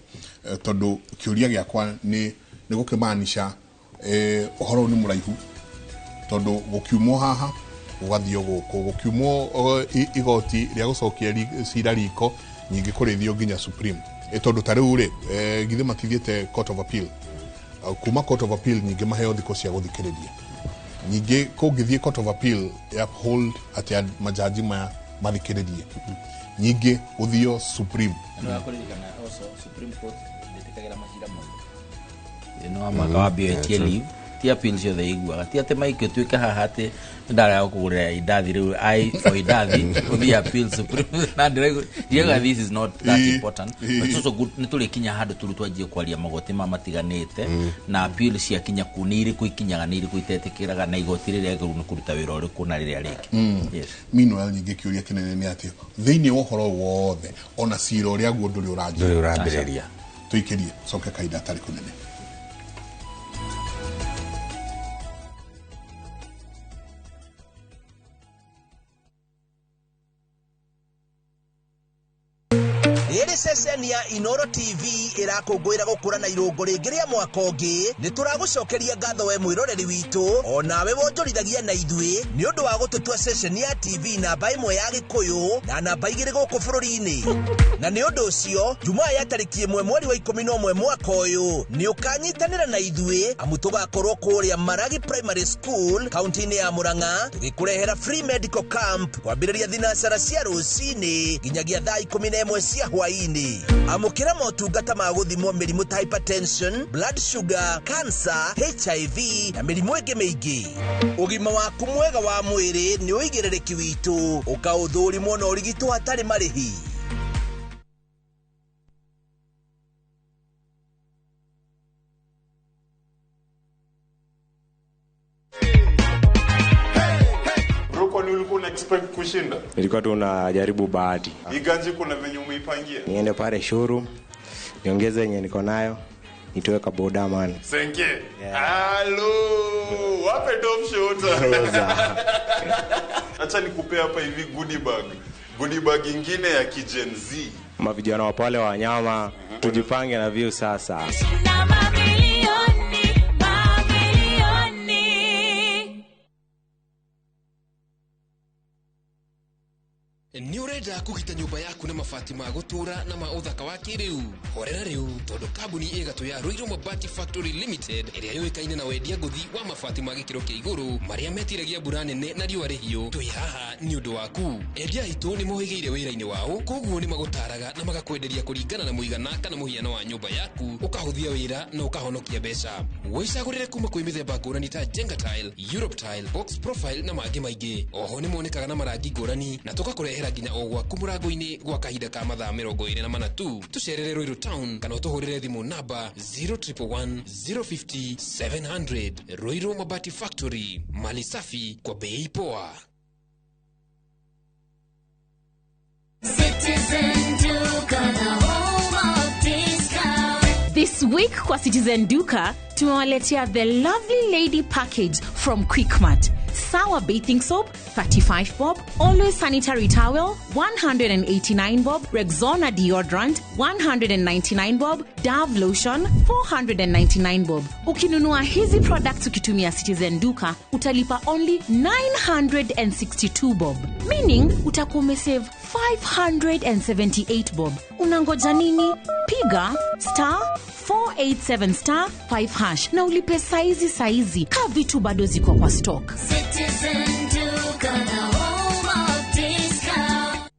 tondũ kĩũria gĩakwa nĩ gũkĩmaanisha ũhoro ũyũ nĩ mũraihu, tondũ gũkiumwo haha gũgathio gũkũ, gũkiumwo igoti rĩa gũcokia cira riko, nyingĩ kũrĩthio nginya supreme. Tondũ ta rĩu rĩ, githĩ matithiĩte court of appeal? Kuma court of appeal nyingĩ maheo thikũ cia gũthikĩrĩria, nyingĩ kũngĩthiĩ court of appeal ya uphold atĩ majaji maya mathikĩrĩrie, nyingĩ gũthio supreme. Nĩ wakũririkana also Supreme Court ndĩtĩkagĩra macira mothe. Thĩna wa mwaka wambia wetie leave. Ti appeal ciothe iguaga ti atĩ maikio tuĩke haha atĩ ndarega gũkũgũrĩra indathi rĩu I for indathi ũthiĩ appeal Supreme na ndĩrauga this is not that important, but it's also good nĩ tũrĩkinya handũ tũrĩ twanjie kwaria magoti ma matiganĩte na appeal ciakinya kũ nĩ irĩkũ ikinyaga, nĩ irĩkũ itetĩkĩraga, na igoti rĩrĩa rĩagĩrĩirwo nĩ kũruta wĩra ũrĩkũ na rĩrĩa rĩngĩ. Yes. Meanwhile, nyingĩ kĩũria kĩnene nĩ atĩ thĩinĩ wa ũhoro wothe ona cira ũrĩa guo ndũrĩ ũranjia. Ndũrĩ ũrambĩrĩria. Tũikĩrie coke kahinda atarĩ kũnene. Rĩrĩ ceceni ya Inoro TV ĩrakũngũĩra gũkũra na irũngo rĩngĩ rĩa mwaka ũngĩ. Nĩ tũragũcokeria ngatho we mwĩroreri witũ onawe wonjorithagia na ithuĩ nĩ ũndũ wa gũtũtua ceceni ya TV namba 1 ya Gĩkũyũ na namba 2 gũkũ bũrũri-inĩ. Na nĩ ũndũ ũcio Jumaa ya tarĩki 1 mweri wa 11 mwaka ũyũ nĩ ũkanyitanĩra na ithuĩ amu tũgakorwo kũrĩa Maragi Primary School kaunti-inĩ ya Murang'a tũgĩkũrehera free medical camp kwambĩrĩria thinacara cia rũcinĩ nginyagia thaa 11 cia hwaĩ-inĩ. Amũkĩra motungata ma gũthimwo mĩrimũ ta hypertension, blood sugar, cancer, HIV na mĩrimũ ĩngĩ mĩingĩ. Ũgima waku mwega wa mwĩrĩ nĩ ũigĩrĩrĩki witũ, ũkaũthũrimwo na ũrigitwo hatarĩ marĩhi. Expect kushinda? Nilikuwa tu najaribu bahati. Iganji kuna venye umeipangia? Niende pale showroom, niongeze yenye niko nayo, nitoe ka boda man. Senke. Hello. Wape top shooter. Acha nikupea hapa hivi goodie bag. Goodie bag ingine ya Gen Z. Mavijana wa pale wa wanyama, tujipange na view sasa. Nĩ ũrenda kũgita nyũmba yaku na mabati ma gũtũra na ma ũthaka wa kĩrĩu? Horera rĩu tondũ kambuni ĩgatũ ya Ruiru Mabati Factory Limited ĩrĩa yũĩkaine na wendia ngũthi wa mabati ma gĩkĩro kĩa igũrũ marĩa metiragia mbura nene na riũa rĩhiũ, twĩ haha nĩ ũndũ waku. Endia aitũ nĩ mohĩgĩire wĩra-inĩ wao, koguo nĩ magũtaraga na magakwenderia kũringana na mũigana kana mũhiano wa nyũmba yaku, ũkahũthia wĩra na ũkahonokia mbeca. Wĩcagũrĩre kuma kwĩ mĩthemba ngũrani ta Jenga Tile, Europe Tile, Box Profile na mangĩ maingĩ. Oho nĩ monekaga na marangi ngũrani na tũgakũrehera nginya o gwaku mũrango-inĩ gwa kahinda ka mathaa 24 tu. Tũcerere Ruiru Town kana ũtũhũrĩre thimũ namba 0111 050 700. Ruiru Mabati Factory, mali safi kwa bei poa. Citizen Duka, the home of discount. This week kwa Citizen Duka tumewaletea the Lovely Lady package from Quickmart. Sour bathing soap 35 bob, Always sanitary towel 189 bob, Rexona deodorant 199 bob, Dove lotion 499 bob. Ukinunua hizi products ukitumia Citizen Duka utalipa only 962 bob, meaning utakuwa umesave 578 bob. Unangoja nini? Piga star 487 star 5 hash na ulipe saizi saizi ka vitu bado ziko kwa stock. Citizen Duka, the home of discount.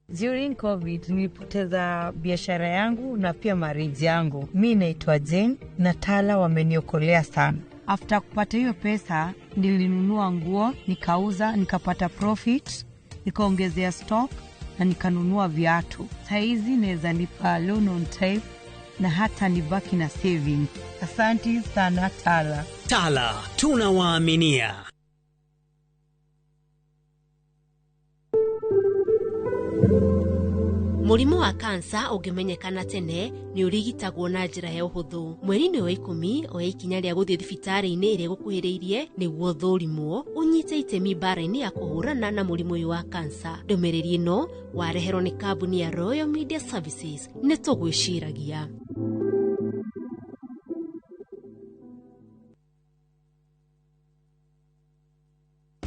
During COVID nilipoteza biashara yangu na pia marriage yangu. Mi naitwa Jane na Tala wameniokolea sana. After kupata hiyo pesa nilinunua nguo, nikauza, nikapata profit, nikaongezea stock na nikanunua viatu. Saizi naweza lipa loan on time na hata nibaki na saving. Asante sana Tala. Tala, tunawaaminia. Mũrimũ wa kansa ũngĩmenyekana tene nĩ ũrigitagwo na njĩra ya ũhũthũ. Mweri-inĩ wa 10 oya ikinya rĩa gũthiĩ thibitarĩ-inĩ ĩrĩa ĩgũkuhĩrĩirie nĩguo ũthũrimwo, ũnyite itemi mbara-inĩ ya kũhũrana na mũrimũ ũyũ wa kansa. Ndũmĩrĩri ĩno wareherwo nĩ kambuni ya Royal Media Services. Nĩ tũgwĩciragia.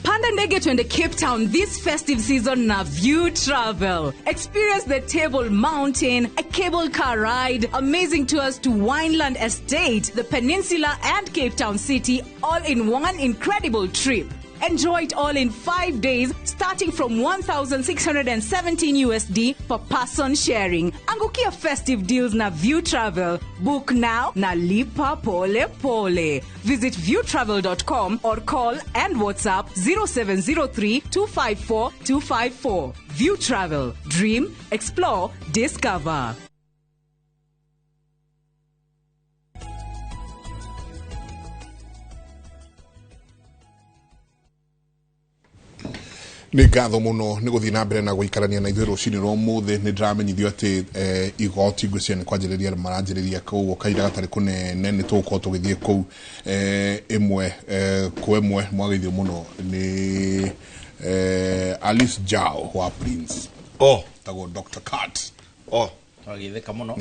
Panda ndege twende Cape Town this festive season na View Travel. Experience the Table Mountain, a cable car ride, amazing tours to Wineland Estate, the Peninsula and Cape Town City, all in one incredible trip. Enjoy it all in 5 days starting from 1617 USD per person sharing. Angukia festive deals na View Travel. Book now na lipa pole pole. Visit viewtravel.com or call and WhatsApp 0703 254 254. View Travel. Dream, explore, discover. Nä ngatho må no nä gå thiä na mbere na gå ikarania na ithuä rå cinä rwa må thä nä ndäramenyithio atä igoti ngwä cia nä kwanjä rä ria maranjä rä ria koguo kahinda gatarä kå nene nä tå gå korwo tå gä thiä kå u ä mwe kwa ä mwe mwageithio må no nä Alice Jao wa Prince. Oh, tagwo Dr. Cat. Oh, twagitheka muno.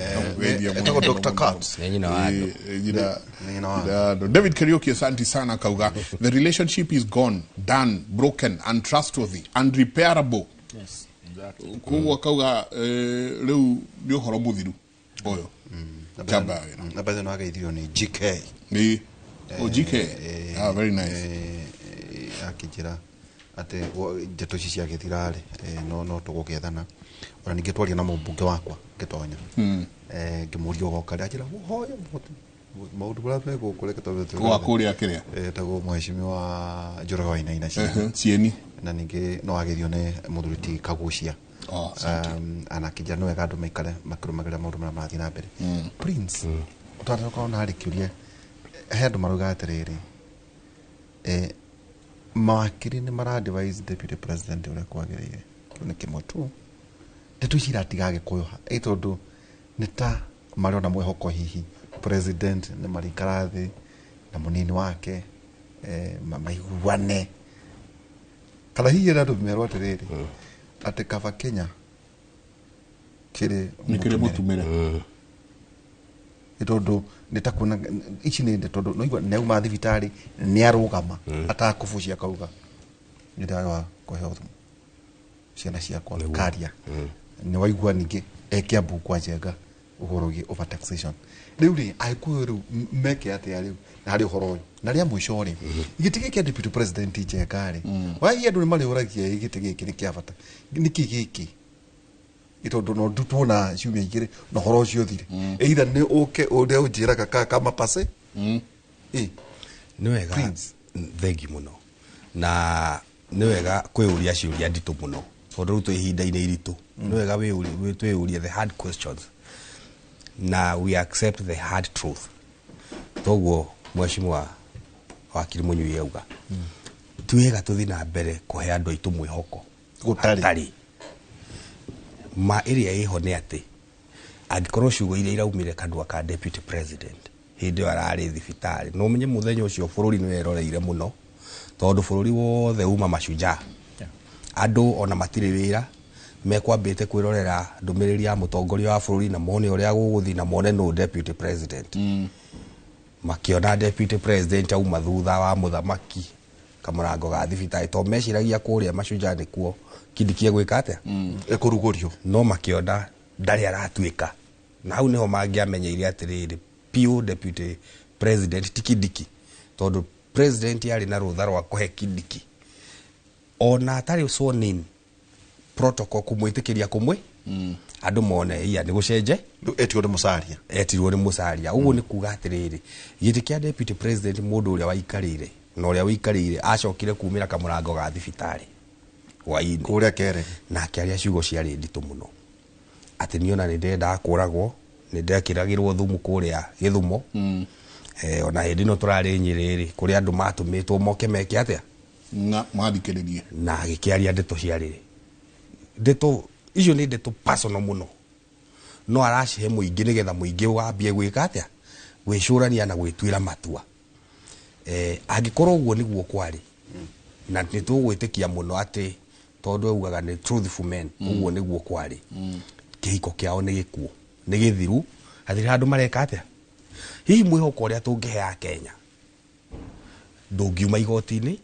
Etagwo Dr. Cat. Nĩ nyina wa andũ. Nyina wa andũ. David Kariuki, asante sana, kauga the relationship is gone, done, broken, untrustworthy, unrepairable. Yes, exactly. Koguo kauga rĩu nĩ ũhoro mũthiru ũyũ. Chamba wĩra. Na bathi no ageithio nĩ GK. Nĩ oh, GK. Ah, very nice. Akĩnjĩra atĩ ndeto ici ciagĩthira rĩ, no tũgũgĩethana. Ona ningĩ twaria na mũmbunge wakwa ngĩtonya, ngĩmũria ũgoka rĩ, anjĩra hoya maũndũ marĩa me gũkũ reke twambe Wa kũrĩa kĩrĩa etagwo mheshimiwa Njoroge Wainaina Cieni. Na ningĩ no ageithio nĩ mũthuri ti Kagucia. Ana akĩnjĩra nĩ wega andũ maikare makĩrũmagĩrĩra maũndũ marĩa marathiĩ na mbere. Prince, ũtanakorwo na harĩ kĩũria, he andũ marauga atĩrĩrĩ, mawakiri nĩ mara advise deputy president ũrĩa kwagĩrĩire. Kĩu nĩ kĩmwe tu. Ndeto ici iratiga Agĩkũyũ ha ĩ tondũ nĩ ta marĩ ona mwĩhoko hihi president nĩ marĩikara thĩ na mũnini wake, maiguane, kana hihi andũ merwo atĩrĩrĩ atĩ kaba Kenya kĩrĩ nĩ kĩrĩ mũtumĩre. Nĩ tondũ nĩ ta kuona ici nĩ ndeto tondũ noigua nĩ auma thibitarĩ nĩ arũgama atakũbucia akauga nĩ ndawa kũheo ciana ciakwa karia. Nĩ waigua ningĩ e Kiambu kwa Njenga ũhoro wĩgiĩ over taxation. Rĩu rĩ, Agĩkũyũ rĩu meke atĩa rĩu na harĩ ũhoro ũyũ? Na rĩa mũico rĩ, gĩtĩ gĩkĩ kĩa deputy president Njenga rĩ, wahi andũ nĩ marĩũragia gĩtĩ gĩkĩ nĩ kĩa bata nĩkĩ gĩkĩ? Ĩ tondũ no tuona ciumia 2 na ũhoro ũcio ũthire, either nĩ ũke ũrĩa ũnjĩraga kama pase ĩ. Nĩ wega, thengi mũno, na nĩ wega kwĩyũria ciũria nditũ mũno tondũ rĩu twĩ ihinda-inĩ iritũ. Nĩ wega twĩyũrie the hard questions na we accept the hard truth. Toguo mheshimiwa wakiri Mũnyui auga, ti wega tũthiĩ na mbere kũhe andũ aitũ mwĩhoko gũtarĩ. Hatarĩ ma. Ĩrĩa ĩho nĩ atĩ angĩkorwo ciugo iria iraumire kanua ka deputy president hĩndĩ ĩyo ararĩ thibitarĩ, no ũmenye mũthenya ũcio bũrũri nĩ weroreire mũno tondũ bũrũri wothe uma mashujaa, andũ ona matirĩ wĩra mekwambĩte kwĩrorera ndũmĩrĩri ya mũtongoria wa bũrũri na mone ũrĩa gũgũthiĩ na mone nũ deputy president. Makĩona deputy president auma thutha wa mũthamaki kamũrango ga thibitarĩ tondũ meciragia kũrĩa mashujaa nĩkuo Kindiki egwĩka atĩa, ĩkũrugũrio, no makĩona ndarĩ aratuĩka, na hau nĩho mangĩamenyeire atĩrĩrĩ piũ deputy president ti Kindiki, tondũ president arĩ na rũtha rwa kũhe Kindiki ona atarĩ sworn in protocol kũmwĩtĩkĩria kũmwe andũ mone iya nĩ gũcenje. Etirwo nĩ Musalia. Etirwo nĩ Musalia. Ũguo nĩ kuga atĩrĩrĩ, gĩtĩ kĩa deputy president, mũndũ ũrĩa waikarĩire na ũrĩa wĩikarĩire acokire kumĩra kamũrango ga thibitarĩ hwainĩ kũrĩa kere na akĩaria ciugo ciarĩ nditũ mũno atĩ niĩ ona nĩ ndendaga kũragwo, nĩ ndekĩragĩrwo thumu kũrĩa Gĩthumo. Ona hĩndĩ ĩno tũrarĩ Nyĩrĩ rĩ, kũrĩa andũ matũmĩtwo moke meke atĩa na mathikĩrĩrie. Na agĩkĩaria ndeto ciarĩ ndeto icio nĩ ndeto personal mũno, no aracihe mũingĩ nĩgetha mũingĩ wambie gwĩka atĩa, gwĩcũrania na gwĩtuĩra matua. Angĩkorwo ũguo nĩguo kwarĩ, na nĩ tũgwĩtĩkia mũno atĩ tondũ augaga nĩ truthful men, ũguo nĩguo kwarĩ, kĩhiko kĩao nĩ gĩkuo, nĩ gĩthiru, hatirĩ handũ mareka atĩa. Hihi mwĩhoko ũrĩa tũngĩhe Akenya ndũngiuma igoti-inĩ,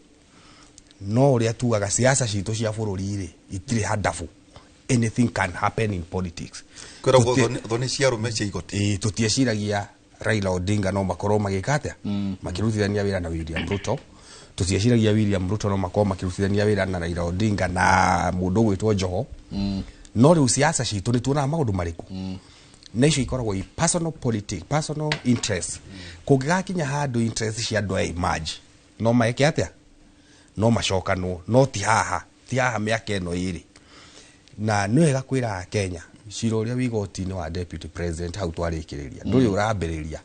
no ũrĩa tugaga siasa citũ cia bũrũri rĩ itirĩ handabu, anything can happen in politics. Kwĩragwo thoni cia arũme cia igoti. Ĩĩ, tũtieciragia Raila Odinga no makorwo magĩka atĩa, makĩrutithania wĩra na William Ruto. Tũtieciragia William Ruto no makorwo makĩrutithania wĩra na Raila Odinga na mũndũ ũgwĩtwo Joho. No rĩu siasa citũ nĩ tuonaga maũndũ marĩkũ na icio ikoragwo i personal politics, personal interest. Kũngĩgakinya handũ interest cia andũ aya emerge, no maeke atĩa? No macokanwo, no ti haha, ti haha mĩaka ĩno ĩrĩ. Na nĩ wega kwĩra Akenya cira ũrĩa wĩ igoti-inĩ wa deputy president hau twarĩkĩrĩria ndũrĩ ũrambĩrĩria.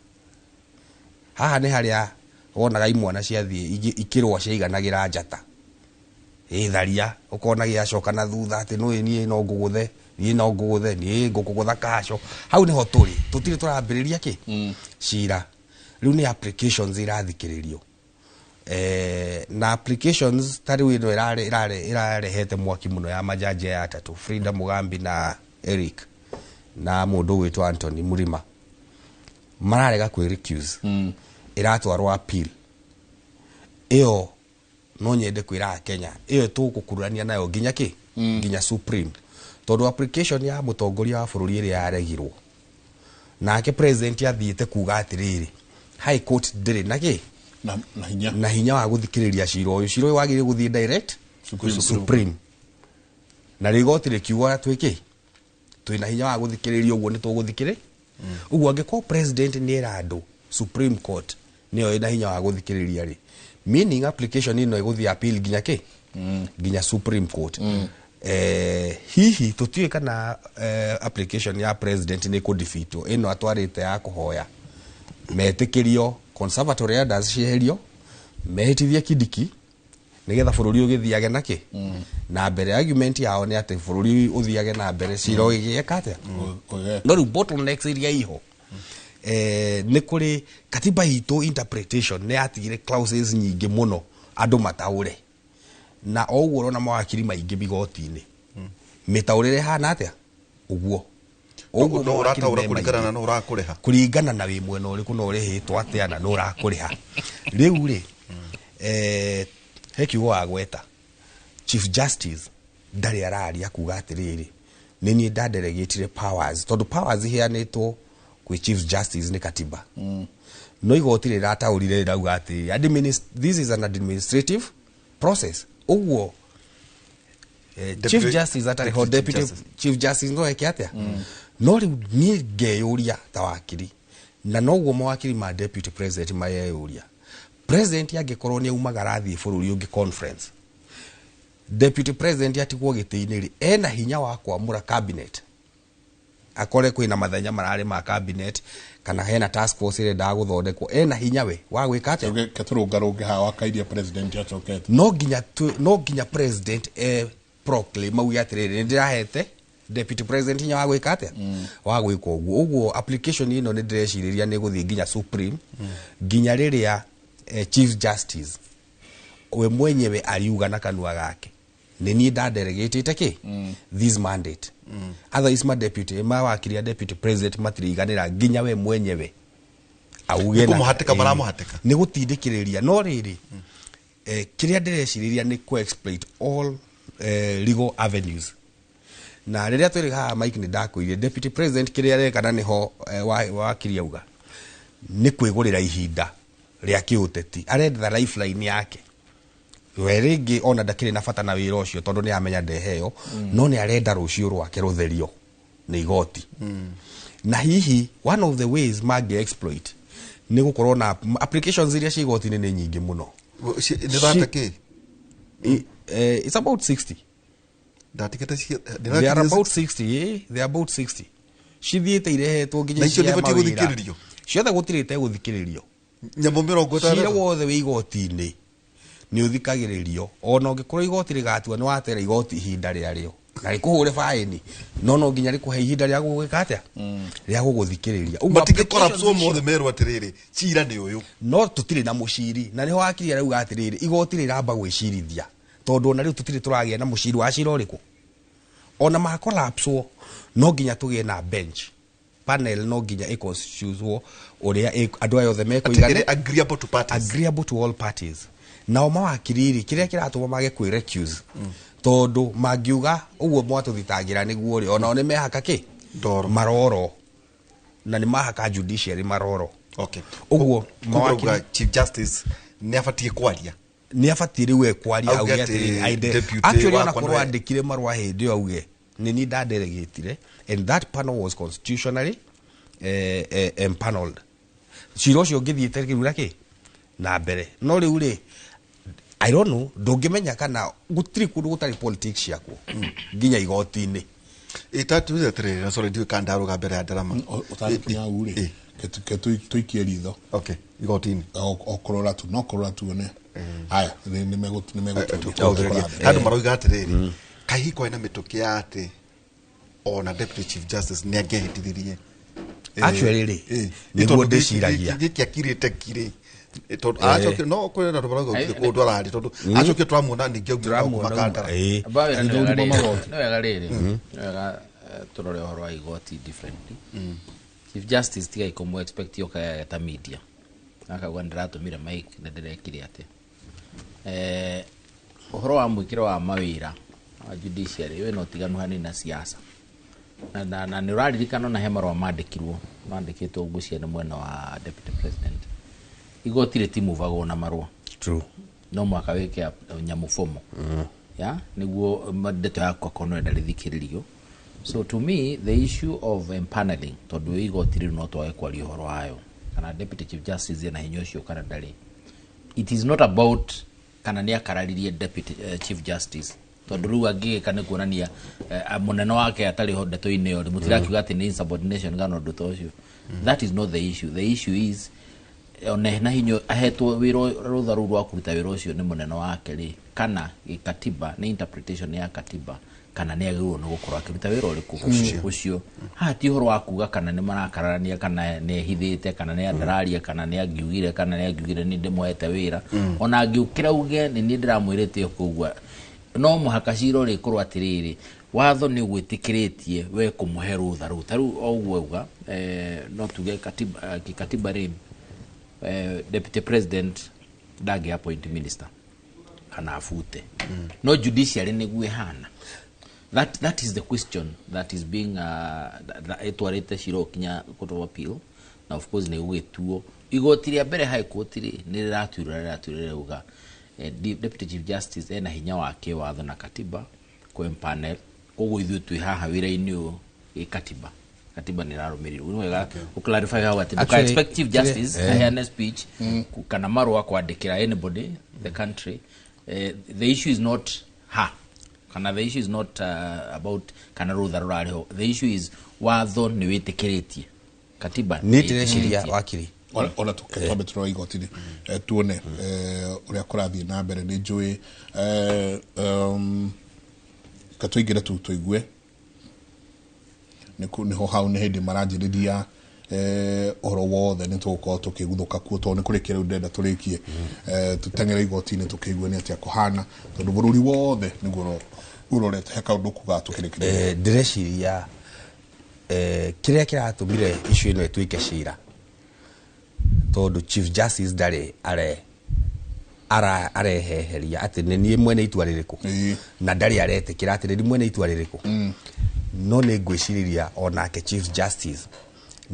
Haha nĩ harĩa wonaga imwana ciathiĩ ikĩrũa ciaiganagĩra njata ĩtharia, ũkona gĩacoka na thutha atĩ nũĩ niĩ no ngũgũthe, niĩ no ngũgũthe, niĩ ngũkũgũtha kaco. Hau nĩho tũrĩ, tũtirĩ tũrambĩrĩria kĩ cira. Rĩu nĩ applications irathikĩrĩrio, na applications ta rĩu ĩno ĩrarehete mwaki mũno ya majaji aya atatũ, Frida Mugambi na Eric na mũndũ ũgwĩtwo Anthony Murima, mararega kwĩ recuse. Ĩratwarwo appeal ĩyo. No nyende kwĩra Akenya ĩyo tũgũkururania nayo nginya kĩ nginya Supreme, tondũ application ya mũtongoria wa bũrũri ĩrĩa yaregirwo nake president athiĩte kuga atĩrĩrĩ, High Court ndĩrĩ na kĩ na hinya na hinya wa gũthikĩrĩria cira ũyũ. Cira ũyũ wagĩrĩire gũthiĩ direct Supreme. Supreme. Na rĩo igoti rĩkiuga twĩkĩ twĩna hinya wa gũthikĩrĩria, ũguo nĩ tũgũthikĩrĩ ũguo. Angĩkorwo president nĩ era andũ Supreme Court nĩyo ĩna hinya wa gũthikĩrĩria rĩ, meaning application ĩno ĩgũthiĩ appeal nginya kĩ nginya Supreme Court. Hihi tũtiũĩ kana application ya president nĩ kũdefeatwo, ĩno atwarĩte ya kũhoya metĩkĩrio conservatory orders cieherio, mehĩtithie Kindiki nigetha bũrũri ũgĩthiage na kĩ na mbere. Argument yao nĩ atĩ bũrũri ũthiage na mbere cira ũgĩgĩka atĩa. No rĩu bottlenecks iria iho, nĩ kũrĩ katiba itũ interpretation nĩ yatigire clauses nyingĩ mũno andũ mataũre, na o ũguo ũrona mawakiri maingĩ migoti-inĩ mĩtaũrĩre hana atĩa ũguo ũguo No mawakiri ũrataũra me kũringana maingĩ. Na no ũrakũrĩha. Kũringana na wĩ mwena ũrĩkũ na ũrĩhĩtwo atĩa na nũ ũrakũrĩha. Rĩu rĩ, he kiugo wagweta Chief Justice ndarĩ araria kuga atĩrĩrĩ, nĩ niĩ ndadelegatire powers, tondũ powers iheanĩtwo kwĩ Chief Justice nĩ katiba. No igoti rĩrataũrire rĩrauga atĩrĩrĩ, this is an administrative process. Ũguo Chief Justice atarĩ ho, Deputy Chief Deputy Justice. Chief Justice no eke atĩa? No rĩu niĩ ngeyũria ta wakiri, na noguo mawakiri ma deputy president mayeyũria, president angĩkorwo nĩ aumaga arathiĩ bũrũri ũngĩ conference, deputy president atigwo gĩtĩ-inĩ rĩ, ena hinya wa kwamũra cabinet, akore kwĩna mathenya mararĩ ma cabinet kana hena task force ĩrendaga gũthondekwo, ena hinya we wa gwĩka atĩa? Ketũrũngarũnge haha wakairia president acokete. No nginya president proclaim auge atĩrĩrĩ, nĩ ndĩrahete deputy president hinya wa gwĩka atĩa, wa gwĩka ũguo. Ũguo application ĩno nĩ ndĩrecirĩria nĩ gũthiĩ nginya Supreme, nginya rĩrĩa Chief Justice we mwenyewe ariuga na kanua gake, nĩ niĩ ndadelegĩtĩte kĩ this mandate. Otherwise ma deputy, mawakiri a deputy president matiriganĩra nginya we mwenyewe auge. Nĩ kũmũhatĩka maramũhatĩka. Nĩ gũtindĩkĩrĩria. No rĩrĩ, kĩrĩa ndĩrecirĩria nĩ kũ exploit all legal avenues. Na rĩrĩa twĩrĩ haha, Mike, nĩ ndakwĩrire deputy president kĩrĩa areka na nĩho wakiri auga nĩ kwĩgũrĩra ihinda rĩa kĩũteti, arenda lifeline yake. We rĩngĩ ona ndakĩrĩ na bata na wĩra ũcio tondũ nĩ amenya ndeheo, no nĩ arenda rũciũ rwake rũtherio nĩ igoti. Na hihi one of the ways mangĩ exploit nĩ gũkorwo na applications iria cia igoti-inĩ nĩ nyingĩ mũno. Nĩ thate kĩ? It's about 60. Ndatigĩte. They are about 60, they are about 60 cithiĩte irehetwo nginya Na icio cia nĩibatiĩ mawĩra. gũthikĩrĩrio? Ciothe gũtirĩ ĩtegũthikĩrĩrio. Nyamũ mĩrongo Cira ĩtandatũ. Wothe wĩ igoti-inĩ nĩ ũthikagĩrĩrio, ona ũngĩkorwo igoti rĩgatua nĩ watera igoti ihinda rĩarĩo na rĩkũhũre baĩni, no nginya rĩkũhe ihinda rĩa gũgwĩka atĩa, rĩa gũgũthikĩrĩria. Ũguo Matingĩkorapswo applications mothe merwo atĩrĩrĩ, cira nĩ ũyũ. No tũtirĩ na mũciri, na nĩho wakiri arauga atĩrĩrĩ, igoti rĩramba gwĩcirithia tondũ ona rĩu tũtirĩ tũragĩa na mũciri wa cira ũrĩkũ. Ona makolapswo, no nginya tũgĩe na bench panel, no nginya ĩconstitutwo ũrĩa andũ aya othe mekũigana. Atĩ ĩrĩ agreeable to parties. Agreeable to all parties. Nao mawakiri rĩ, kĩrĩa kĩratũma mage kwĩ recuse, tondũ mangiuga ũguo mwatũthitangĩra nĩguo rĩ, onao nĩ mehaka kĩ ndoro maroro, na nĩ mahaka judiciary maroro. Okay. Ũguo Koguo ũrauga Chief Justice nĩ abatiĩ kwaria. Nĩ abatiĩ rĩu ekwaria Auge auge atĩ atĩrĩrĩ, deputy actually ona wakwa korwo nĩwe- andĩkire marũa hĩndĩ ĩyo auge nĩ niĩ ndadelegĩtire, and that panel was constitutionally empaneled, cira ũcio ũngĩthiĩte kĩu na kĩ na mbere. No rĩu rĩ, I don't know, ndũngĩmenya kana gũtirĩ kũndũ gũtarĩ politics ciakuo nginya igoti-inĩ. Ĩtatuire atĩrĩrĩ, na sorry, ndiũĩ kana ndarũga mbere ya ndarama. Ũtanakinya hau rĩ, ke tũikie ritho. Okay, igoti-inĩ. O kũrora tu, no kũrora tuone haya nĩ Tũthĩrĩria. Andũ marauga atĩrĩrĩ, kaĩ kwarĩ na mĩtũkĩ ya atĩ ona deputy chief justice nĩ angĩahĩtithirie? Actually rĩ, nĩguo ndĩciragia. Gĩkĩ akirĩte kirĩ tondũ acokire, no kwĩna andũ marauga gũtirĩ kũndũ ararĩ, tondũ acokire tũramuona ningĩ aumire Tũramuona Makandara. Amba wĩra nĩ wega Agĩthũrimwo rĩrĩ. magoti. Nĩ wega rĩrĩ, nĩ wega tũrore ũhoro wa igoti differently. Chief Justice tigai kũmũ expect yoka ta media akauga ndĩratũmire mike na ndĩrekire atĩa. Ũhoro wa mwĩkĩro wa mawĩra wa judiciary wĩna ũtiganu hanini na siasa, na nĩ ũraririkana ona he marũa mandĩkirwo, mandĩkĩtwo ngwĩciria nĩ mwena wa deputy president. Igoti rĩtimuvagwo na marũa. True. No mwaka wĩke nyamũ fomo ya nĩguo ndeto yaku akorwo nĩwenda rĩthikĩrĩrio. So to me, the issue of empaneling, tondũ igoti rĩu no twage kwaria ũhoro wayo kana deputy chief justice ena hinya ũcio kana ndarĩ, it is not about kana nĩ akararirie deputy chief justice, tondũ rĩu angĩgĩka nĩ kuonania mũnene wake atarĩ ho ndeto-inĩ ĩyo rĩ, mũtirakiuga atĩ nĩ insubordination kana ũndũ ta ũcio. That is not the issue. The issue is ona na hinya ahetwo wĩra, rũtha rũu rwa kũruta wĩra ũcio nĩ mũnene wake rĩ, kana gĩkatiba nĩ interpretation ya katiba, kana nĩ agĩrĩirwo nĩ gũkorwo akĩruta wĩra ũrĩkũ ũcio. Haha ti ũhoro wa kuga kana nĩ marakararania, kana nĩ ehithĩte, kana nĩ andararia, kana nĩ angiugire, kana nĩ angiugire nĩ ndĩmũhete wĩra. Ona angĩũkĩra uge nĩ niĩ ndĩramwĩrĩte ũguo, no mũhaka cira ũrĩkorwo atĩrĩrĩ, watho nĩ ũgwĩtĩkĩrĩtie we kũmũhe rũtha rũu. Ta rĩu o ũguo auga, no tuge katiba, kikatiba rĩ, deputy president ndangĩ appoint minister kana abute, no judiciary nĩguo ĩhana. That is the question that is being ĩtwarĩte cira ũkinya Court of Appeal, na of course nĩ gũgĩtuo igoti rĩa mbere, High Court rĩ, nĩ rĩratuire, rĩratuire rĩauga deputy chief justice ena hinya wa kĩwatho na katiba kũ-empanel. Koguo ithuĩ twĩ haha wĩra-inĩ ũyũ gĩkatiba, katiba nĩ ĩrarũmĩrĩrwo. Nĩ wega gũ-clarify hau atĩ ndũka Actually, expect chief justice aheane speech kana marũa kwandĩkĩra anybody the country. The issue is not her, kana the issue is not about kana rũtha rũrarĩ ho. The issue is watho nĩ wĩtĩkĩrĩtie, katiba Niĩ ndĩreciria, nĩ ĩtĩkĩrĩtie. wakiri, Ona twambe tũrore igoti-inĩ, tuone ũrĩa kũrathiĩ na mbere. Nĩ njũĩ, ka tũingĩre tu tũigue nĩho hau nĩ hĩndĩ maranjĩrĩria ũhoro wothe. Nĩ tũgũkorwo tũkĩguthũka kuo tondũ nĩ kũrĩkia rĩu ndĩrenda tũrĩkie, tũteng'ere igoti-inĩ tũkĩigue nĩ atĩa kũhana, tondũ bũrũri wothe nĩguo ũrorete. He kaũndũ kugaga tũkĩrĩkĩrĩria? Ndĩreciria kĩrĩa kĩratũmire issue ĩno ĩtuĩke cira, tondũ chief justice ndarĩ are areheheria atĩ nĩ niĩ mwene itua rĩrĩkũ, na ndarĩ aretĩkĩra atĩ nĩ niĩ mwene itua rĩrĩkũ. No nĩ ngwĩcirĩria onake chief justice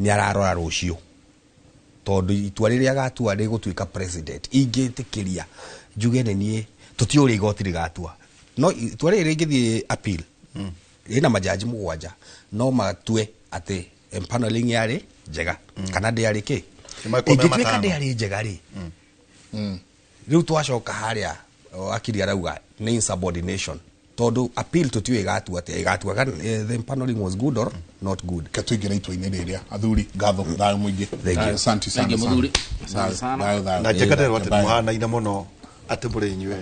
nĩ ararora rũciũ, tondũ itua rĩrĩa agatua rĩgũtuĩka president. Ingĩtĩkĩria njuge nĩ niĩ, tũtiũĩ ũrĩa igoti rĩgatua, no itua rĩrĩ rĩngĩthiĩ appeal, rĩna majaji 7, no matue atĩ empaneling yarĩ njega kana ndĩarĩ kĩ. Nĩmagĩkorwo me Ĩngĩtuĩka 5. ndĩarĩ njega rĩ, rĩu twacoka harĩa akiri arauga nĩ insubordination, tondũ appeal tũtiũĩ ĩgatua atĩa, ĩgatua kana the empaneling was good or not good. Ke tũingĩre itua-inĩ rĩrĩa. Athuri, ngatho, thayũ mũingĩ. Thank you. Asante sana Thank you, sana. mũthuri. Thayũ, Asante sana. thayũ, thayũ. Na njekanderwo atĩ Bye. mũhanaine mũno atĩ mũrĩ inyuĩ.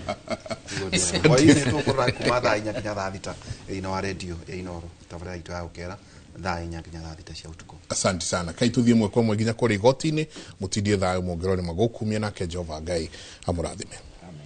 Hwaĩ-inĩ tũgũkorwo kuma thaa 4 nginya thaa 6 thĩinĩ wa redio ya Inooro, tabarĩra itũ ya gũkera, thaa 4 nginya thaa 6 cia ũtukũ. Asante sana. Kai tuthiĩ mwe kwa mwe nginya kũrĩa igoti-inĩ. Mũtindie thayũ, mũngĩrwo nĩ magũkumia, nake Jehova Ngai amũrathime.